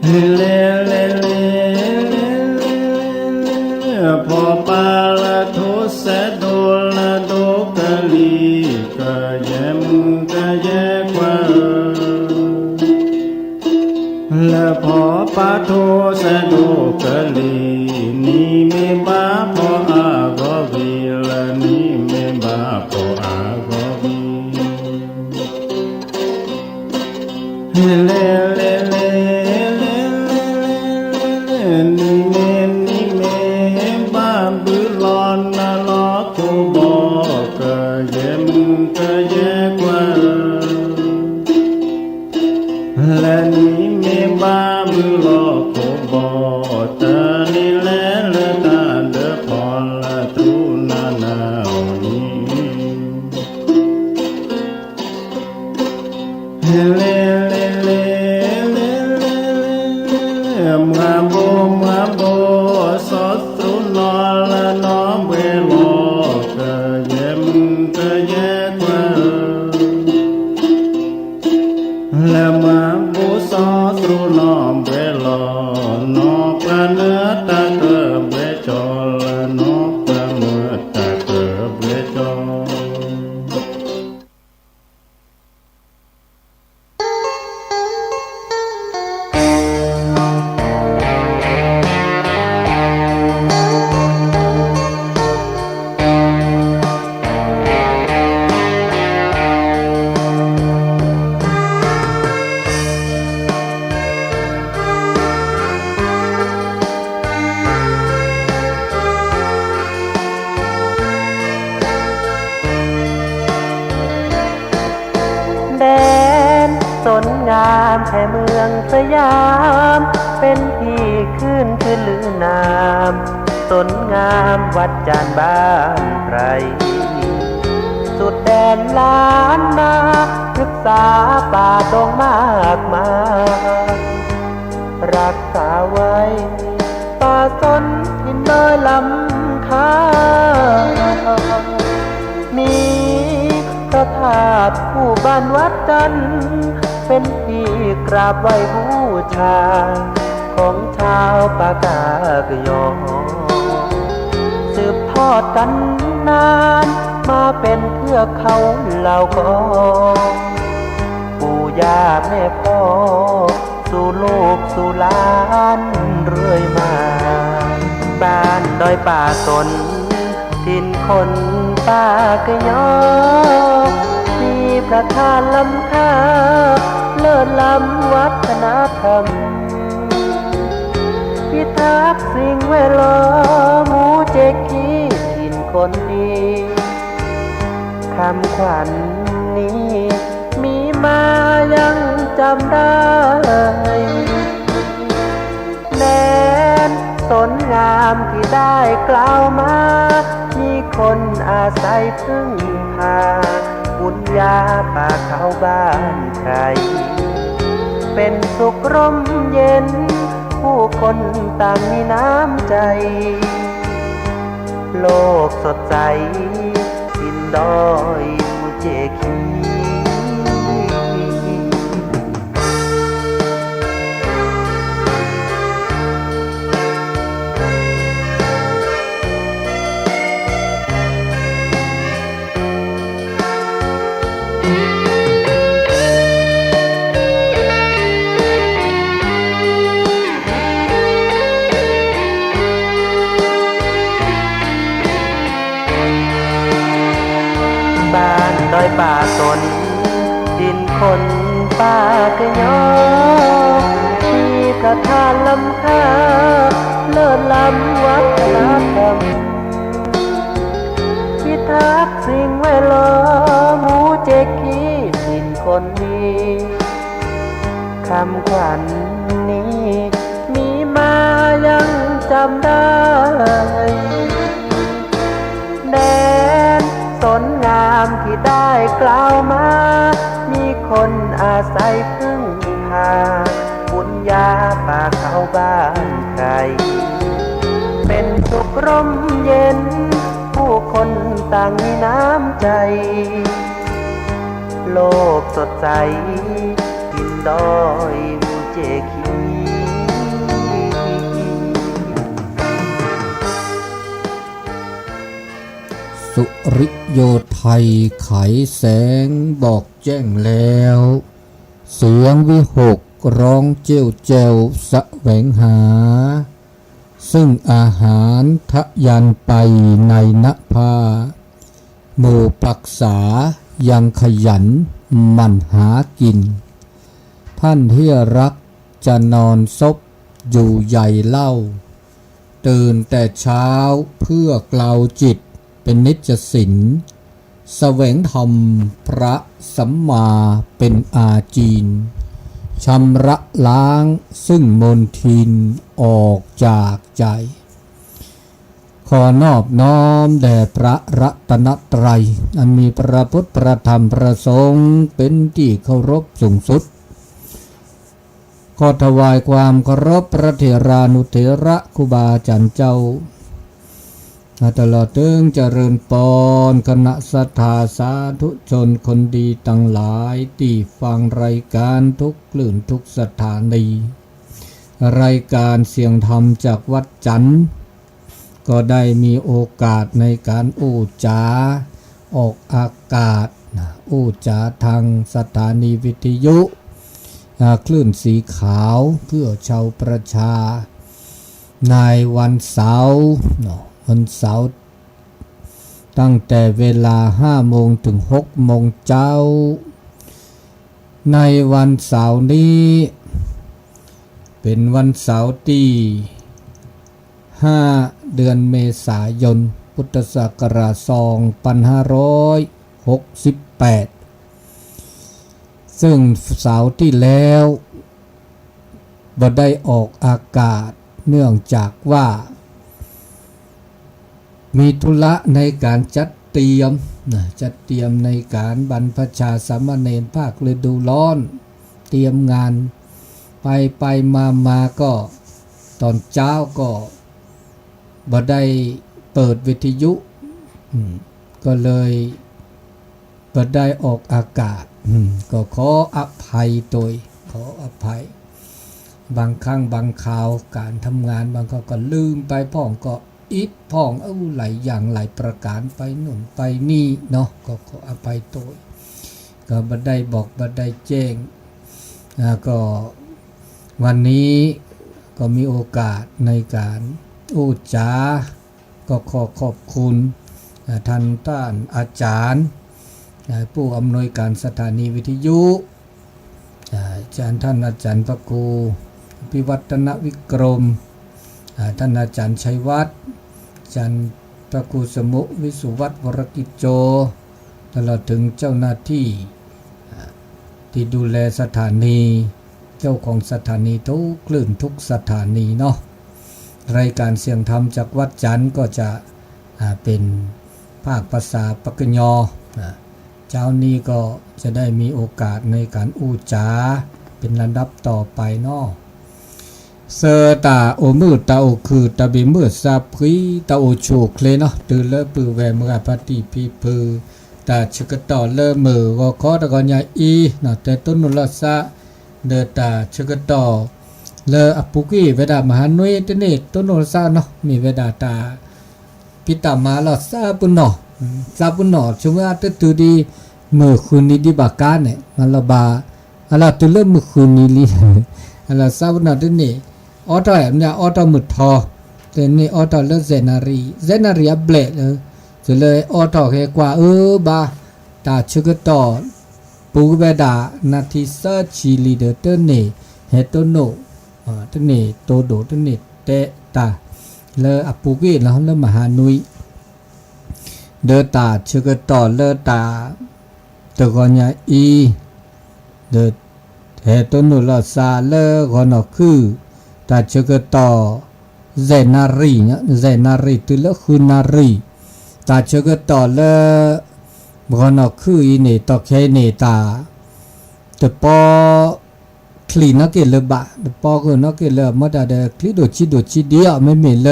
လဲၤလဲၤလဲၤ လဲၤလဲၤလဲၤ ဖီၣ်ပၢ်လၢထိၣ်စဲဒိၣ်လၢဒိၣ်ကလံၤ ကယဲၢ်မုၣ်ကယဲၢ်ခွါဧၢ, လၢဖီၣ်ပၢ်ထိၣ်စဲဒိၣ်ကလံၤ နံၤမ့ၢ်ဘၣ်ဖီၣ်အါဂီၢ်ဂံၤ လၢနံၤမ့ၢ်ဘၣ်ဖီၣ်အါဂီၢ်ဂံၤ လဲၤလဲၤလဲၤ လဲၤလဲၤလဲၤ နံၤမ့ၢ်နံၤမ့ၢ်ဘၣ်ဘုလီၤနၤလီၤခိၣ်ဘီၣ် ကယဲၢ်မုၣ်ကယဲၢ်ခွါဧၢ, လၢနံၤမ့ၢ်ဘၣ်ဘုလီၤခိၣ်ဘီၣ် တၢ်န့ၣ်လဲၤလၢတၢ်ဒၢးဖီၣ်လၢထူနၤနၤအီၤန့ၣ် လဲၤလဲၤလဲၤ လဲၤလဲၤလဲၤ လဲၤလဲၤလဲၤ မၤဘိမၤဘိ စီၤသရူးနီၢ်လၢနီၢ်ဘှဲလီၤ ကယဲၢ်မုၣ်ကယဲၢ်ခွါဧၢ, လၢမၤဘိစီၤသရူးနီၢ်ဘှဲလီၤ နီၢ်ပှၤနၢတၢ်ကဘှဲကၠီ လၢနီၢ်ပှၤမၢတၢ်ကဘှဲကၠီ แดนสนงามแผ่เมืองสยาม เป็นที่ขึ้นชื่อลือนาม สนงามวัดจานบ้านไพร สุดแดนล้านนา พฤกษาป่าดงมากมาย รักษาไว้ ป่าสนถิ่นดอยลำคา มีพระธาตุคู่บ้านวัดจันทร์ เป็นที่กราบไหว้บูชา ของชาวปากากยอ สืบทอดกันนาน มาเป็นเทือกเขาเหล่ากอ ปู่ย่าแม่พ่อ สู่ลูกสู่หลานเรื่อยมา บ้านดอยป่าสน ถิ่นคนปากยอ มีพระธาตุล้ำค่า เลิศล้ำวัฒนธรรม พิทักษ์สิ่งแวดล้อม หมู่เจ๊กขี้ถิ่นคนดี คำขวัญนี้มีมายังจำได้ แดนสนงามที่ได้กล่าวมา มีคนอาศัยพึ่งพา บุญญาป่าเขาบ้านไพร เป็นสุขร่มเย็น ผู้คนต่างมีน้ำใจ โลกสดใส ถิ่นดอยหมู่เจ๊กขี้ บ้านดอยป่าสน ถิ่นคนปากยอ มีพระธาตุล้ำค่า เลิศล้ำวัฒนธรรม พิทักษ์สิ่งแวดล้อม หมู่เจ๊กขี้ถิ่นคนดี คำขวัญนี้มีมายังจำได้ แดนสนงามที่ได้กล่าวมา มีคนอาศัยพึ่งพา บุญญาป่าเขาบ้านไพร เป็นสุขร่มเย็น ผู้คนต่างมีน้ำใจ โลกสดใส ถิ่นดอยหมู่เจ๊กขี้ สุริโยไทยไขแสงบอกแจ้งแล้ว เสียงวิหกร้องเจ้ยวแจวแสวงหา ซึ่งอาหารทะยานไปในนภา หมู่ปรักษายังขยันหมั่นหากิน ท่านที่รักจะนอนซบอยู่ใหญ่เล่า ตื่นแต่เช้าเพื่อเกลาจิตเป็นนิจสิน แสวงธรรมพระสัมมาเป็นอาจีน ชำระล้างซึ่งมลทินออกจากใจ ขอนอบน้อมแด่พระรัตนตรัย อันมีพระพุทธ พระธรรม พระสงฆ์ เป็นที่เคารพสูงสุด ขอถวายความเคารพพระเถรานุเถระครูบาอาจารย์เจ้า ตลอดถึงเจริญปอนคณะศรัทธาสาธุชนคนดีทั้งหลายที่ฟังรายการทุกคลื่นทุกสถานี รายการเสียงธรรมจากวัดจันทร์ ก็ได้มีโอกาสในการอู้จ๋าออกอากาศนะอู้จ๋าทางสถานีวิทยุอ่าคลื่นสีขาวเพื่อชาวประชา ในวันเสาร์เนาะวันเสาร์ ตั้งแต่เวลาห้าโมงถึงหกโมงเช้า ในวันเสาร์นี้ เป็นวันเสาร์ที่ ห้า เดือนเมษายน พุทธศักราช สองพันห้าร้อยหกสิบแปด ซึ่งเสาร์ที่แล้วบ่ได้ออกอากาศ เนื่องจากว่า มีธุระในการจัดเตรียมนะจัดเตรียมในการบรรพชาสามเณรภาคฤดูร้อน เตรียมงาน ไปไปมามาก็ ตอนเช้าก็บ่ได้เปิดวิทยุอืมก็เลยบ่ได้ออกอากาศอืมก็ขออภัยโดยขออภัย บางครั้งบางคราวการทำงานบางครั้งก็ลืมไปพ่องก็อิดพ่องเอ้าหลายอย่างหลายประการไปนู่นไปนี่เนาะก็ขออภัยโดยก็บ่ได้บอกบ่ได้แจ้งอ่าก็วันนี้ก็มีโอกาสในการอู้จ๋า ก็ขอขอบคุณอ่าท่านท่านอาจารย์อ่าผู้อำนวยการสถานีวิทยุอ่าอาจารย์ท่านอาจารย์พระครูพิวัฒนวิกรมอ่าท่านอาจารย์ชัยวัฒน์อาจารย์พระครูสมุวิสุวัฒน์วรกิจโจ ตลอดถึงเจ้าหน้าที่อ่าที่ดูแลสถานี เจ้าของสถานีทุกคลื่นทุกสถานีเนาะ รายการเสียงธรรมจากวัดจันทร์ก็จะอ่าเป็นภาคภาษาปากกยออ่าเช้านี้ก็จะได้มีโอกาสในการอู้จ๋าเป็นลำดับต่อไปเนาะ ဆၢတၢ်အိၣ်မုာ်တၢ်အိၣ်ခုၣ်တၢ်ဘံၣ်မုာ်သးဖှံတၢ်အိၣ်ဆူၣ်အိၣ်ချ့နီၤ တုၤလၢပုၢ်ဝဲၢ်မုၢ်ဂၤဖါတံၢ်ဖံဖု တၢ်ဆၢကတီၢ်လၢမုၢ်ဂီၤခီတဂီၤညါအံၤနီၤ တဲတိၢ်နီၣ်လိာ်သး ဒီးတၢ်ဆၢကတီၢ် လၢအပူၤကွံာ်ဝဲဒၣ်မဟါနွံတန့ၢ်တိၢ်နီၣ်လိာ်သးနီၤ မ့ၢ်ဝဲဒၣ်တၢ် ဖံးတၢ်မၤလီၤသးပနီၣ် သးပနီၣ် ဆိမိၣ်အတတုၤဒံး မုၢ်ဃုနံၤဒံးဘၣ်ကါန့ၣ် မၤလီၤဘၣ် အလီၤတုၤလၢမုၢ်ဃုနံၤလံ အလီၤသးပနီၣ်တန့ၢ် အိးထီၣ် မ့ၢ်အိးထီၣ်မုၢ်ထီ တန့ၢ်အိးထီၣ်လၢ စဲးနၣ်ရံၣ် စဲးနၣ်ရံၣ်အဘျဲၣ်လၢ တုၤလၢအိးထီၣ်ဟဲကွၢ်အၢဘၣ် တၢ်ဆၢကတီၢ် ပူၤဝဲဒၣ် နၣ်ထံသၢဆံလံဒီး တန့ၢ်ဟဲတိၢ်နီၣ် တန့ၢ်တိၢ်ဒိၣ် တန့ၢ်တဲတၢ် လၢအပူၤကွံာ်လီၤ လၢမဟါနွံ ဒီးတၢ်ဆၢကတီၢ်လၢတၢ် တဂီၤညါအံၤ ဒီးဟဲတိၢ်နီၣ်လိာ်သးလၢဂီၤနီၢ်ခုၣ် တၢ်ဆၢကတီၢ် စဲးနၣ်ရံၣ် စဲးနၣ်ရံၣ်တုၤလၢဃုနၣ်ရံၣ် တၢ်ဆၢကတီၢ်လၢ ဂီၤနီၢ်ခုၣ်အံၤန့ၣ် တီၢ်ခဲအံၤန့ၣ်တၢ် တပီ ချံးနီၣ်က့ၤလၢၤဘၣ် တပီဂုာ်နီၣ်က့ၤလၢၤ မ့ၢ်တၢ်ဒီးချံးဒိၣ်ဆံးဒိၣ်ဆံးဒံးအီၤ မ့မ့ၢ်လၢ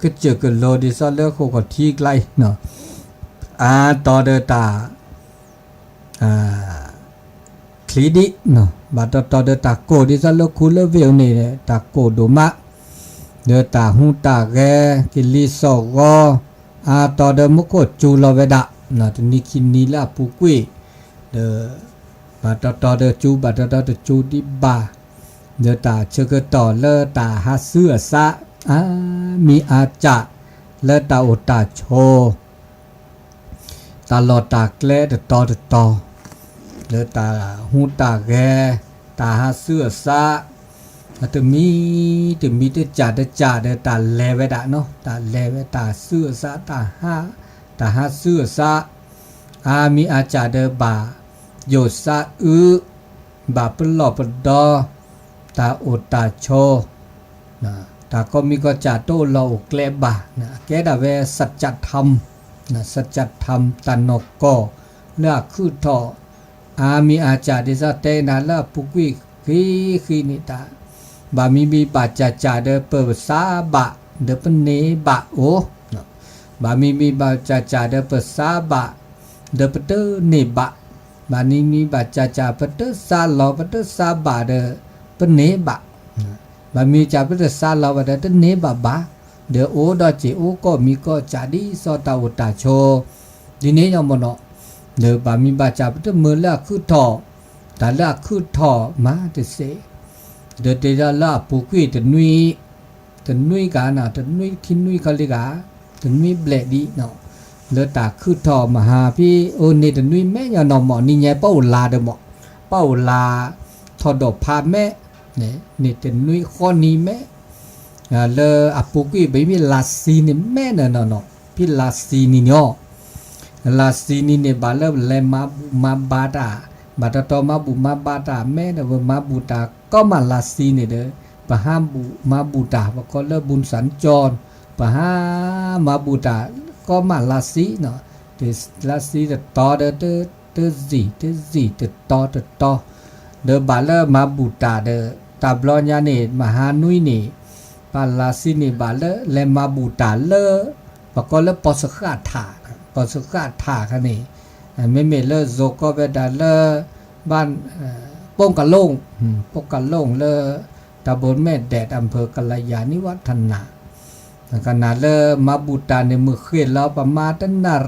ကစၢၢ်ကလိဒ်သိးလၢဃိာ်ခီၣ်ထံးကျါအံၤ အါတီၤဒီးတၢ် ချံးဒံး ဘၣ်တီၤတီၤဒီးတၢ်ကိၢ်ဒ်သိးလၢခူလၢဝ့ၢ်အံၤန့ၣ် တၢ်ကိၢ်ဒိၣ်မး ဒီးတၢ်ဟူးတၢ်ဂဲၤ ကလံၤစိးဂီၤ အါတီဒီးမူခိၣ်စူၤလီၤဝဲဒၣ်, တနံၤခံနံၤလၢအပူၤကွံာ်, ဒီး ဘၣ်တီတီဒီးစူၤ ဘၣ်တီတီဒီးစူၤဒံးဘၣ်, ဒီးတၢ်ဆၢကတီၢ်လၢတၢ်ဟးဆူအစး, အါမံၤအါစၢ် လၢတၢ်အိၣ်တၢ်ဆိး တၢ်လီၢ်တၢ်ကျဲတတီတတီၤ, လၢတၢ်ဟူးတၢ်ဂဲၤ, တၢ်ဟးဆူအစး, တမံၤတမံၤ တစၢ်တစၢ်ဒီးတၢ်လဲၤဝဲဒၣ်နီၤ, တၢ်လဲၤဝဲ တၢ်ဆူအစး, တၢ်ဟး, တၢ်ဟးဆူအစး, အါမံၤအါစၢ်ဒီးဘၣ်ယိၣ်စးအုး, ဘၣ်ပလီၢ်ပဒီ တၢ်အိၣ်တၢ်ဆိး, တၢ်ကိးမံၤကိးစၢ်တအိၣ်လီၢ်အိၣ်ကျဲဘၣ်, အကဲဒၣ်ဝဲ စၢၣ်ကၠၣ်ထၢမ်, စၢၣ်ကၠၣ်ထၢမ် တၢ်နီၢ်ကီၢ်လၢအခုၣ်ထီၣ်, အါမံၤအါစၢ်ဒ်သိးတဲနၤလၢအပူၤကွံာ်ဃံဃံန့ၣ်တၢ်, ဘၣ်မံၤမံၤဘၣ်စၢ်စၢ်ဒီးပစးဘၣ်, ဒီးပန့ၢ်ဘၣ်အိၣ်, ဘၣ်မံၤမံၤဘၣ်စၢ်စၢ်ဒီးပစးဘၣ်, ဒီးပတန့ၢ်ဘၣ်, ဘၣ်မံၤမံၤဘၣ်စၢ်စၢ် ပတစးလီၤ ပတစးဘၣ်ဒီး ပန့ၢ်ဘၣ်, ဘၣ်မံၤစၢ် ပတစးလီၤဘၣ်ဒီးတန့ၢ်ဘၣ်ဘၣ်, ဒီးအိၣ်ဒီးစ့ၢ်အိၣ်ကိးမံၤကိးစၢ်ဒ်သိးတၢ်အိၣ်တၢ်ဆိး, ဒ်န့ၣ်ညါမ့ၢ်နီၤ, ဒီးဘၣ်မံၤဘၣ်စၢ်ပတမုာ်လၢအခုၣ်ထီၣ်, တၢ်လၢအခုၣ်ထီၣ်မၤတစ့ၢ်, ဒီးတဲဒၣ်လၢအပူၤကွံာ်တနွံ, တနွံဂၤနီၤ တနွံခံနွံခီလံဂၤ, တနွံဘျဲၣ်ဒံးနီၤ, လၢတၢ်ခုၣ်ထီၣ်မဟါဖဲအိၣ်န့ၣ်တနွံမဲာ်ညါနီၤ မ့ၢ်နံၤညါပအိၣ်လါဒီးမ့ၢ်, ပအိၣ်လါထီၣ်ဒီးဖးမဲာ်, န့ၣ်တနွံဃီနံၤမဲာ်, လၢအပူၤကွံာ်ဘၣ်ဖဲလါဆံန့ၣ်မဲာ်နီၤနီၤနီၤ ဖဲလါဆံနံၤန့ၣ်အီၤ လါဆံနံၤန့ၣ် ဘၣ်လၢလဲၤမၤဘူၣ်မၤဘါတၢ်, ဘၣ်တီတီမၤဘူၣ်မၤဘါတၢ် မဲာ်ဒီးဝဲမၤဘူၣ်တၢ်ကီမးလါဆံန့ၣ်ဒီး, ပဟးဘူၣ်မၤဘူၣ်တၢ် ပကိးလၢ ဘူၣ်စၣ်ကၠီ, ပဟးမၤဘူၣ်တၢ်ကီမးလါဆံနီၤ, လါဆံတတီၤဒီး တစံၣ်တစံၣ်တတီၤတတီၤ, ဒီးဘၣ်လၢမၤဘူၣ်တၢ်ဒီး တၢ်ဘျီညါန့ၣ် မဟါနွံန့ၣ် ပလါဆံန့ၣ်ဘၣ်လၢလဲၤမၤဘူၣ်တၢ်လၢ ပကိးလၢပီၣ်စဃၣ်ထၣ်, ပီၣ်စဃၣ်ထၣ်ခါန့ၣ်, မ့မ့ၢ်လၢစိၤကီၢ်ဝဲဒၣ်လၢ ဘၣ် ပိကလိၣ်, ပိကလိၣ်လၢ တၢ်ဘိမဲာ်ဒဲး အဖၢကလယၤနံဝးထနၣ်, ကနၣ်လၢမၤဘူၣ်တၢ်န့ၣ် မုၢ်ဃ့ၢ်လီၤပမၤတနၣ်ရံၣ်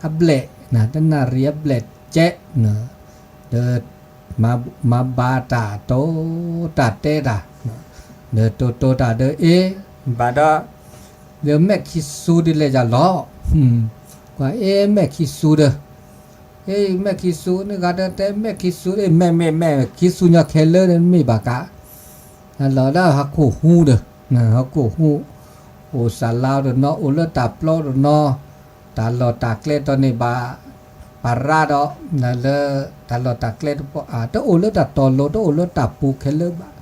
အဘျဲၣ်, တနၣ်ရံၣ်အဘျဲၣ်ကဲး, ဒီး မၤဘါတၢ်တိၤတၢ်တဲတၢ်, ဒီးတိၤတိၤတၢ်ဒီးအ့, ဘၣ်ဒီး ဒီးမဲာ်ခံဆူဒ်လဲၣ်ယၤလီၤ, ကွၢ်အ့မဲာ်ခံဆူဒီး, အ့မဲာ်ခံဆူန့ၣ်ဂၤဒီးတဲမဲာ်ခံဆူ, အ့မဲာ်မဲာ်မဲာ်ခံဆူညီခဲလၢာ်န့ၣ်မ့ၢ်ဘၣ်ကး, လီၤဒၣ်ဟီၣ်ခိၣ်ဟူဒီး, ဟီၣ်ခိၣ်ဟူ, အိၣ်စၢ်လါတနီၤ အိၣ်လၢတၢ်ပျီတနီၤ, တၢ်လီၢ်တၢ်ကျဲတီၤန့ၣ်ဘၣ်, ပရၣ်ဒီး, လၢတၢ်လီၢ်တၢ်ကျဲတပီၢ်အါ တအိၣ်လၢတၢ်တီၤလိၤ တအိၣ်လၢတၢ်ပူၤခဲလၢာ်ဘၣ်,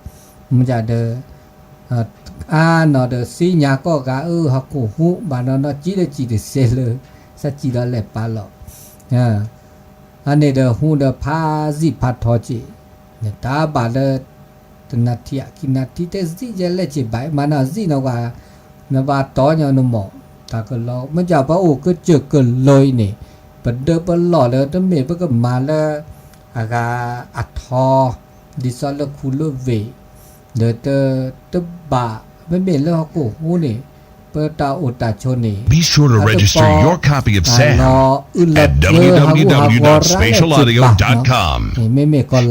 မ့ၢ်ဒၣ်ဒီး အါနီၤဒီးစံညါကီၢ်ဂၤအၢ ဟီၣ်ခိၣ်ဟူဘၣ်နီၤနီၤ စံဒီးစံတစဲးလၢ စးစံဒီးလဲၤပာ်လီၤ, အန့ၣ်ဒီးဟူဒီးဖးစံၣ်ဖးထီက့ၤ, တၢ်ဘၣ်လၢ တနၣ်ထံၣ်အခံနၣ်ထံၣ်တဲစံၣ်ယဲလဲၣ်က့ၤဘၣ် မၤနီၤစံၣ်နီၤကွၢ်, နဘၣ်တီညါနမီၢ်, တၢ်ကလီ မ့ၢ်ဒ်ပအိၣ်ကစၢၢ်ကလိအံၤန့ၣ်, ပဒၢပလီၢ်လၢတမ့ၢ်ပကမၤလၢ အဂၤအထီ, ဒ်သိးလၢခူလၢဝ့ၢ်, ဒီးတဘၣ်, မ့မ့ၢ်လၢဟီၣ်ခိၣ်ဟူန့ၣ်, ပတၢ်အိၣ်တၢ်ဆိးန့ၣ်, Be sure to register your copy of SAM at www.spatialaudio.com.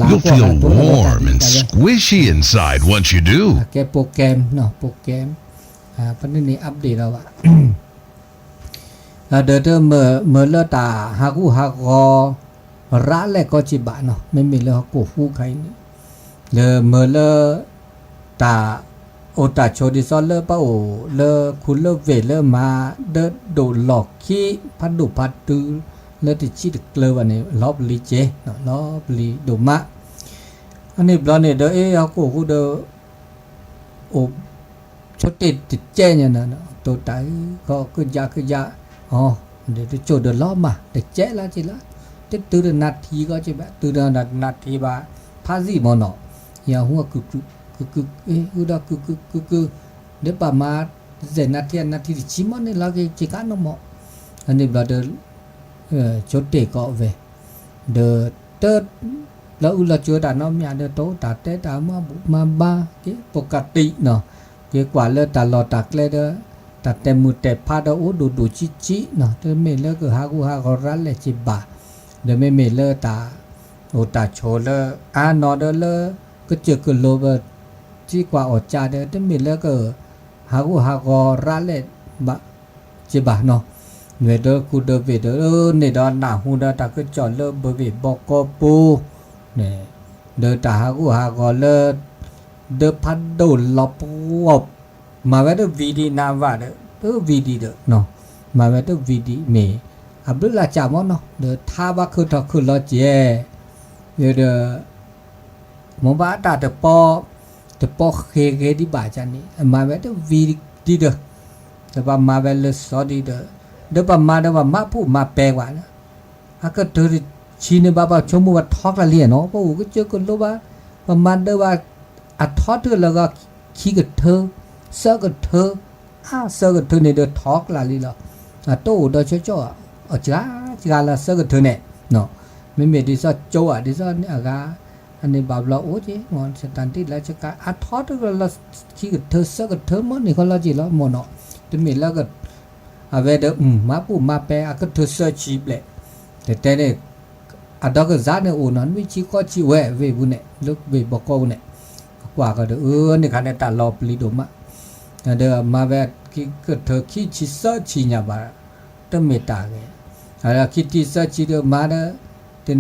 You'll feel warm and squishy inside once you do. ကဲ program နီၤ program, ပန့ၣ်န့ၣ် update လီၤဘၣ် ဒီးတမၢလၢတၢ်ဟးဂူာ်ဟးဂီၤ ရးလဲၣ်ကီက့ၤဘၣ်နီၤ မ့မ့ၢ်လၢဟီၣ်ခိၣ်ဟူခါအံၤန့ၣ်, ဒီးမၢလၢ တၢ်အိၣ်တၢ်ဆိးဒ်သိးလၢပအိၣ်လၢခူလၢဝ့ၢ်လၢမၤဒၢဒိၣ်လီၢ်ခံ ဖးဒိၣ်ဖးတုၤ လၢတဆံးတကျၢၤဘၣ်န့ၣ် လီၤပျံၤက့ၤ လီၤပျံၤဒိၣ်မး, အန့ၣ်ဘျီန့ၣ်ဒီး အ့ ဟီၣ်ခိၣ်ဟူဒီး အိၣ် ဆိတ့ၢ်တကဲညါန့ၣ် တိၤတၢ်အံၤ ကီကယါကယါ, အီၤ ဒီးတစိၢ်ဒီးလီၤမၢ် တကဲလၢက့ၤလၢ, တတုၤတနၣ်ထံကီက့ၤဘၣ် တုၤဒီးတနၣ်ထံဘၣ် ဖးစံၣ်မ့ၢ်နီၤ, ယဟူအကုၢ်ကုၢ် ကုၢ်ကုၢ် အ့ ဟူဒီးကုၢ်ကုၢ် ကုၢ်ကုၢ်, ဒီးပာ်မၤ ယဲၢ်နၣ်ထံ အနၣ်ထံတဆံမ့ၢ်န့ၣ်လီၤက့ၤ က့ၤကါနီၤမး, အန့ၣ်ဘျီဒီး ဆိတ့ၢ်ကီးဝဲ, ဒီးတ လီၤအုၣ်လီၤကၠိတၢ်နီတမံၤဒီး တိၤတၢ်တဲတၢ်မၤဘူၣ်မၤဘါက့ၤ ပကတံနီၤ, က့ၤကွၢ်လၢတၢ်လီၢ်တၢ်ကျဲဒီး တၢ်တဲာ်မုၢ်တဲာ်ဖးဒီးအိၣ်ဒိၣ်ဒိၣ်ဆံးဆံးနီၤ, တမ့ၢ်လၢကဟးဂူာ်ဟးဂီၤရၤလဲၣ်က့ၤဘၣ်, ဒီးမ့မ့ၢ်လၢတၢ်အိၣ်တၢ်ဆိးလၢ အါနီၤဒီးလၢ ကစၢၢ်ကလိၤဘၣ် သံကွၢ်အီၣ်ကၢ်ဒီး တမ့ၢ်လၢက ဟးဂူာ်ဟးဂီၤရၤလဲၣ်ဘၣ် က့ၤဘၣ်နီၤ, မ့ၢ်ဒီးကူဒီးဘ့ၣ်ဒီး န့ၣ်ဒီးနၢ်ဟူဒီးတၢ်ကစီၣ်လၢဘၢဘ့ၣ်ဘီကီပူၤန့ၣ်, ဒီးတၢ်ဟးဂူာ်ဟးဂီၤလၢ ဒီးဖးဒိၣ်လီၤပှီၢ်, မၤဝဲတဝံၤဒံးနၤဝဲဒီး တဝံၤဒံးဒီး, မၤဝဲတဝံၤဒံးမ့ၢ် အဘျုးလၢ်ကၢ်မ့ၢ်နီၤ, ဒီးထါဘၣ်ခုးထီၣ်ခုးလီၤက့ၤ, ဒီး မိၢ်ဘၣ်အတၢ်တပီ, တပီဃ့ဂ့ၤဒံးဘၣ်ကန့ၣ် အမၤဝဲတဝံၤဒံးဒီး, ဒီးဘၣ်မၤဝဲလၢစီဒံးဒီး, ဒီးဘၣ်မၤဒီးဘၣ်မၤပူၤမၤပဲာ်ကွၢ်, အကတၢၢ်တဆံန့ၣ်ဘၣ်ဘၣ်ဆိကမိၣ်ဝဲထီကျါလံနီၤ, ပအိၣ်ကစၢၢ်ကလိဘၣ်, ပမၤဒၢဘၣ်, အထီတလၢဂၤခံကထၢ, သၢကထၢ, အါသၢကထၢန့ၣ်ဒီးထီကျါလံလီၤ, အတအိၣ်ဒီးကၠီကၠီ, အစှၤစှၤလၢသၢကထၢန့ၣ် မ့မ့ၢ်ဒ်သိးကၠိဧါ ဒ်သိးအဂၤ, အန့ၣ်ဘၣ်ဘျီအိၣ်က့ၤ, တၢ်ဒ်လၢကကး အထီတလၢခံကထၢသၢကထၢမ့ၢ်န့ၣ်ဃီလီၤက့ၤလီၤမ့ၢ်နီၤ, တမ့ၢ်လၢ အဝဲဒီး မၤပူၤမၤပဲာ်အကထၢသၢဆံဘျဲၣ်, တတဲန့ၣ်, အဒီကစၢ်န့ၣ်အိၣ်နီၤ နွံဆံဃိးဆံဝဲဝ့ၢ်ပူၤန့ၣ် လၢဝ့ၢ်ဘီကီပူၤန့ၣ်, ကကွၢ်ဃီဒီး အန့ၣ်ခါန့ၣ်တၢ်လီၤပျံၤဒိၣ်မး, ဒီးမၤဝဲကထၢခံဆံသၢဆံညါဘၣ်, တမ့ၢ်တၢ်ဂ့ၤ, အခံဆံသၢဆံဒီးမၤဒီး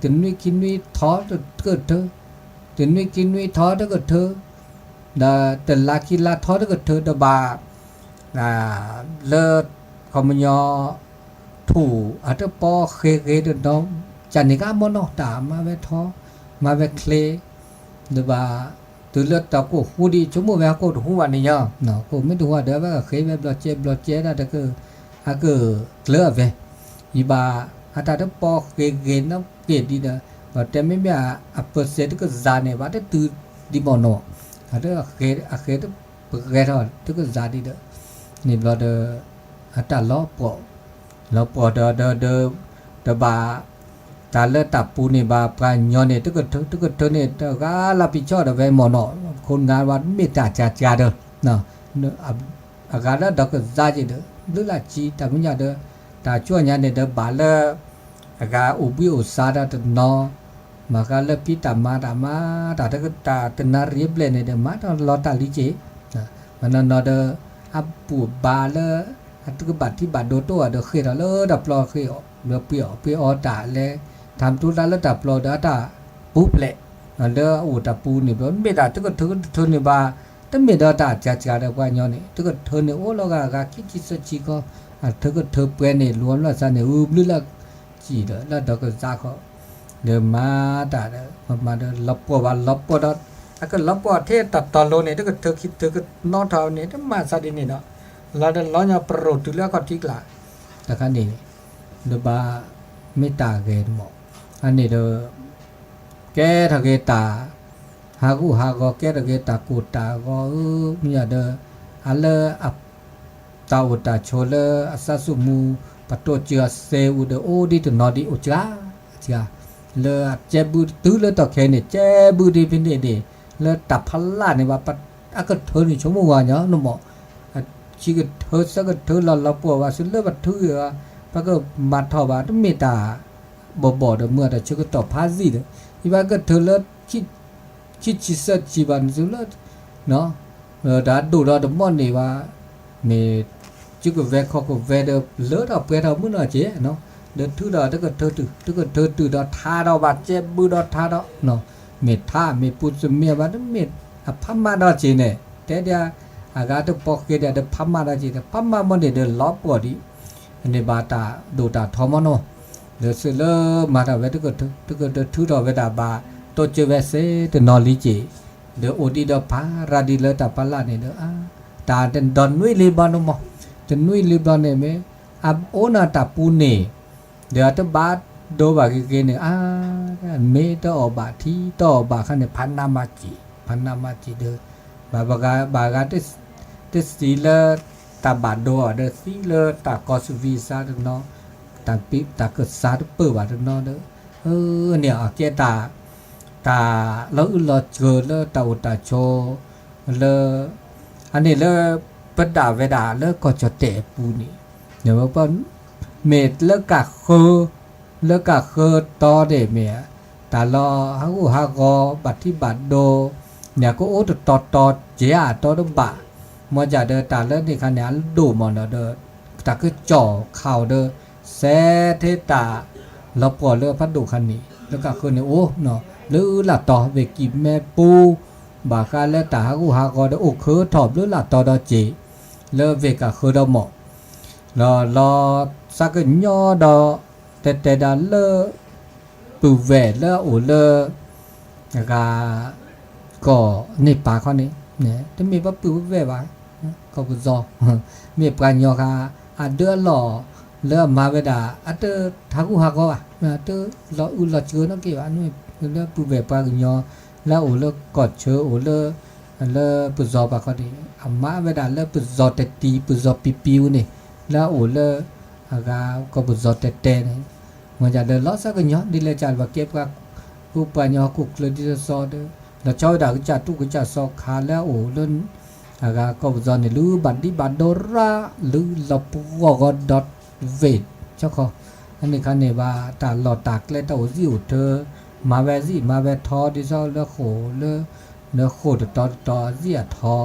တနွံခံနွံထီတကထၢ, တနွံခံနွံထီတကထၢ, ဒီးတလါခံလါထီတကထၢဒီးဘၣ်, လၢ ခီပညီ ထူၣ်အတပီဃ့ဂ့ၤတနီၤ, ကန့ၣ်ကမ့ၢ်နီၤ တၢ်မၤဝဲထီ, မၤဝဲချ့, ဒီးဘၣ်, တုၤလၢတၢ်ကိၢ်ဟူဒံး ဆိကမိၣ်ဝဲဟီၣ်ခိၣ်တဟူဘၣ်န့ၣ်ညါ, ကိၢ်မ့ၢ်တဟူဘၣ်ဒီး အဝဲဃ့ဝဲဘျီကဲဘျီကဲဒၣ်တက, အကကျၢၤအဝဲ, ယဘၣ်, အတၢ်တပီဃ့ဂ့ၤနီၤက့ၤဒံးဒီး, ဒီးတဲမ့မ့ၢ်အပၢၢ်စဲးတကစၢ်န့ၣ် ဘၣ်တတုၤဒံးမ့ၢ်နီၤ, အတ, အဃ့တပဂဲၤထီၣ်တကစၢ်ဒံးဒီး, န့ၣ်ဘျီဒီး, အတၢ်လီၤပှီၢ်, လီၤပှီၢ်ဒီးဒီးဒီး, တဘၣ်, တၢ်လၢတၢ်ပူၤန့ၣ်ဘၣ်ပှၤညီန့ၣ် တကထၢတကထၢန့ၣ် တဂၤလၢပဆီၣ်ဒီးဝဲမ့ၢ်နီၤ, ခိၣ်နၢ်ဝဲမ့ၢ်တၢ်ကကဒီး အဂၤလၢဒီကစၢ်က့ၤဒီး ဘျုးလၢ်ကံတၢ်မုၢ်ညါဒီး, တၢ်ကၠီၣ်ညါန့ၣ်ဒီးဘၣ်လၢ, အဂၤအိၣ်ဘှံးအိၣ်သါဒီးတနီၤ, မၤဃါလၢဖံးတၢ်မၤတၢ်မၤ, တၢ်တနၣ်ရံၣ်ဘျဲၣ်န့ၣ်ဒီး မၤတၢ်လီၤတၢ်လံက့ၤ, မၤနီၤနီၤဒီး, အဘူၣ်အဘါလၢ, အတကဘၣ်ထံဘၣ်ဒိတအိၣ်ဒီးဃ့ၢ်ထီၣ်လၢတၢ်ပျီဃ့ၢ်အီၤ, လၢပှ့ၤအီၣ်ပှ့ၤအီတၢ်လဲၤ, ထါမတူၢ်တၢ်လၢတၢ်ပျီဒီးအတၢ်, ပူၤဖျဲး, လၢအအိၣ်တၢ်ပူၤန့ၣ်ဘျီ မ့ၢ်တၢ်တကထၢတထၢန့ၣ်ဘၣ်, တမ့ၢ်ဒီးတၢ်ကကဒီးပှၤညီန့ၣ် တကထၢန့ၣ်အိၣ်လီၤဂၤဂၤခံဆံသၢဆံခီ, အတကထၢပှဲၤန့ၣ် လူၤအီၤမျၢ်သးန့ၣ် အဘျုးလၢ်ကံဒီး လၢဒီကစၢ်ခီ, ဒီးမၤတၢ်ဒီး မၤဒီးလီၤပှီၢ်ဘၣ်လီၤပှီၢ်ဒီး, အကလီၤပှီၢ်ထဲတၢ်တီၤလိၤန့ၣ် တကထၢခံထၢကနီထီၣ်န့ၣ် တမၤသးဒ်န့ၣ်ဒီး, လီၤဒီးလီၤညီပရိၢ်တုၤလၢအခီၣ်ထံးကျါ, တခါန့ၣ်, ဒီးဘၣ်, မ့ၢ်တၢ်ဂ့ၤတမး, အန့ၣ်ဒီး ကဲထီၣ်က့ၤတၢ်, ဟးဂူာ်ဟးဂီၤကဲထီၣ်က့ၤတၢ်ကိၢ်တၢ်ဂီၤဧၢ, မ့ၢ်ဒီး, အလၢ, တၢ်အိၣ်တၢ်ဆိးလၢအသးစူၤမူ, ပတိၢ်စၢၤအစဲအူဒီးအိၣ်ဒံးတနီၤဒံးအိၣ်စှၤ, စှၤ, လၢအကဲဘုတုၤလၢတီၢ်ခဲအံၤန့ၣ် ကဲဘုဒ်ဖဲန့ၣ်န့ၣ်, လၢတၢ်ဖးလၢ်န့ၣ်ဘၣ် အကထၢန့ၣ်ဆိကမိၣ်ဝဲညီနမး, ခံကထၢသၢကထၢလီၤလီၤပှီၢ်ဘၣ် သုလၢပထုဂ့ၤဘၣ်, ပကမၤထီၣ်ဘၣ် တမ့ၢ်တၢ်, ဘီၣ်ဘီၣ်ဒီးမုၢ်တၢ်ဆၢကတီၢ်ဖးသံၣ်ဒီး, ယဘၣ်ကထၢလၢ ခံဆံသၢဆံဘၣ်န့ၣ်သုလၢ, တၢ်ဒိၣ်ဒီးတမီၢ်န့ၣ်ဘၣ်, မ့ၢ်, စုကဝဲၤခီၣ်ကဝဲၤဒီးလၢထီၣ်ပှဲၤထီၣ်မုၢ်နီၢ်က့ၤ, ဒီးထုဒီးတကထၢတုၤ တကထၢတုၤဒီးထါဒီးဘၣ်ကဲဘုဒီးထါဒီး, မ့ၢ်ထါမ့ၢ်ပူၤသမံးဘၣ်တမ့ၢ်အဖးမၢ်ဒီးက့ၤန့ၣ် တဲဒၣ်, အဂၤတပီဃ့ဒၣ်ဒီးဖးမၢ်ဒီးက့ၤ တဖးမၢ်မီၢ်န့ၣ်ဒီးလီၤပှီၢ်ဒံး, န့ၣ်ဘၣ်တၢ်ဒိၣ်တၢ်ထီမီၢ်နီၢ်, ဒီးသုလၢမၤတၢ်ဝဲတကထၢ တကထၢထုထီၣ်ဝဲဒၣ်ဘၣ်, တိစၢၤဝဲစ့တနီၤလံက့ၤ, ဒီးအိၣ်ဒံးဒီးဖးရၤဒံးလၢတၢ်ဖးလၢ်န့ၣ်ဒီး, တၢ်တဒီးနွံလံဘျီန့ၣ်မီၢ်, တနွံလံဘျီန့ၣ်မ့ၢ်, အအိၣ်နၤတၢ်ပူၤန့ၣ်, ဒီးအတဘၣ်ဒိဘၣ်ဂ့ၤဂ့ၤန့ၣ် အါ, မ့ၢ်တအီၣ်ဘၣ်ထံ တအီၣ်ဘၣ်ခါန့ၣ် ဖးနးမၤစံၣ် ဖးနးမၤစံၣ်ဒီး, ဘၣ်ဂၤ ဘၣ်ဂၤ, တသံလၢတၢ်ဘၣ်ဒိအီၤဒီးသံလၢတၢ်ကီၢ်စူးဝံၤစါတနီၤ, တၢ်ကစၢ်တပၢၢ်ဘၣ်တနီၤဒီး, န့ၣ်အကဲတၢ်, တၢ်လီၤအုၣ်လီၤစၢၤလၢတၢ်အိၣ်တၢ်ဆိး, လၢ, အန့ၣ်လၢ ပဒၣ်ဝဲဒၣ်လၢကီၢ်ကၠီၣ်တဲၣ်အပူၤန့ၣ်, မ့ၢ်လၢကးဃၢ, လၢကးဃၢတီန့ၣ်မ့ၢ် တၢ်လီၤဟးဂူာ်ဟးဂီၤ ဘၣ်ထံဘၣ်ဒိ န့ၣ်ကအိၣ်တတီၤတီၤ ကဲအတီတဘၣ်, မ့ၢ်ဒၣ်ဒီးတၢ်လၢန့ၣ်ခါန့ၣ် အဒိၣ်မးနီၤဒီး တၢ်ကစီၣ်ခးအိၣ်ဒီး စဲထဲတၢ်လီၤပှီၢ်လၢဖးဒိၣ်ခါန့ၣ် လၢကးဃၢန့ၣ်အိၣ် ဘျုးလၢ်တီၤ ဝ့ၢ်ကံၢ်မဲပူ ဘၣ်ဃးလၢတၢ်ဟးဂူာ်ဟးဂီၤဒီး အိၣ်ခၢထီၣ်ဘျုးလၢ်တီၤဒီးစ့ၢ် လၢဝ့ၢ်ကးဃၢဒီးမး လီၤလီၤဆါကညီဒီး တဲတဲဒၣ်လၢ ပုၢ်ဝဲၢ်လၢအအိၣ်လၢ အဂၤ ကီၢ်န့ၣ်ပၢ်ခီန့ၣ် တမ့ၢ်ပှၤပုၢ်ဝဲၢ်ဘၣ်, ကီၢ်ပူၤစီၤ မ့ၢ်ပှၤကညီဃါ အဒၢအလီၢ် လၢအမၤဝဲဒၣ် အတဟးဂူာ်ဟးဂီၤဘၣ်, တလီၤအုးလီၤစှၤနီတက့ၢ်ဘၣ်, လၢပုၢ်ဝဲၢ်ပှၤကညီ လၢအအိၣ်လၢကီၢ်ဆၢအိၣ်လၢ လၢပူၤစီၤပှၤခီန့ၣ် အမၤဝဲဒၣ်လၢပူၤစီၤတတံၤ ပူၤစီၤပံပံဝဲန့ၣ် လၢအအိၣ်လၢ အဂၤကီၢ်ပူၤစီၤတဲတဲန့ၣ် မ့ၢ်ဒၣ်လၢလီၤဆါကညီ ဒ်လဲၣ်ကပှၤကဲပှၤ ပှၤကညီဟီၣ်ခိၣ်ချၢဒ်သိးသိးဒီး လီၤဆီဝဲဒၣ်ကစၢ်ထူၣ်ကစၢ်စီၤခးလၢအအိၣ်လၢ အဂၤကီၢ်ပူၤစီၤန့ၣ် လုၢ်ဘၣ်ဒံးဘၣ်ဒိရၣ် လုၢ်လီၤပှီၢ်ဂီၤဒီးဝ့ၢ် ဆၢခီ အန့ၣ်ခါန့ၣ်ဘၣ် တၢ်လီၢ်တၢ်ကျဲတၢ်အိၣ်စံၣ်အိၣ်ထၢ မၤဝဲစံၣ်မၤဝဲထီ ဒ်သိးလၢဃိာ်လၢ လၢဃိာ်တတီၤတတီၤအစံၣ်အထီ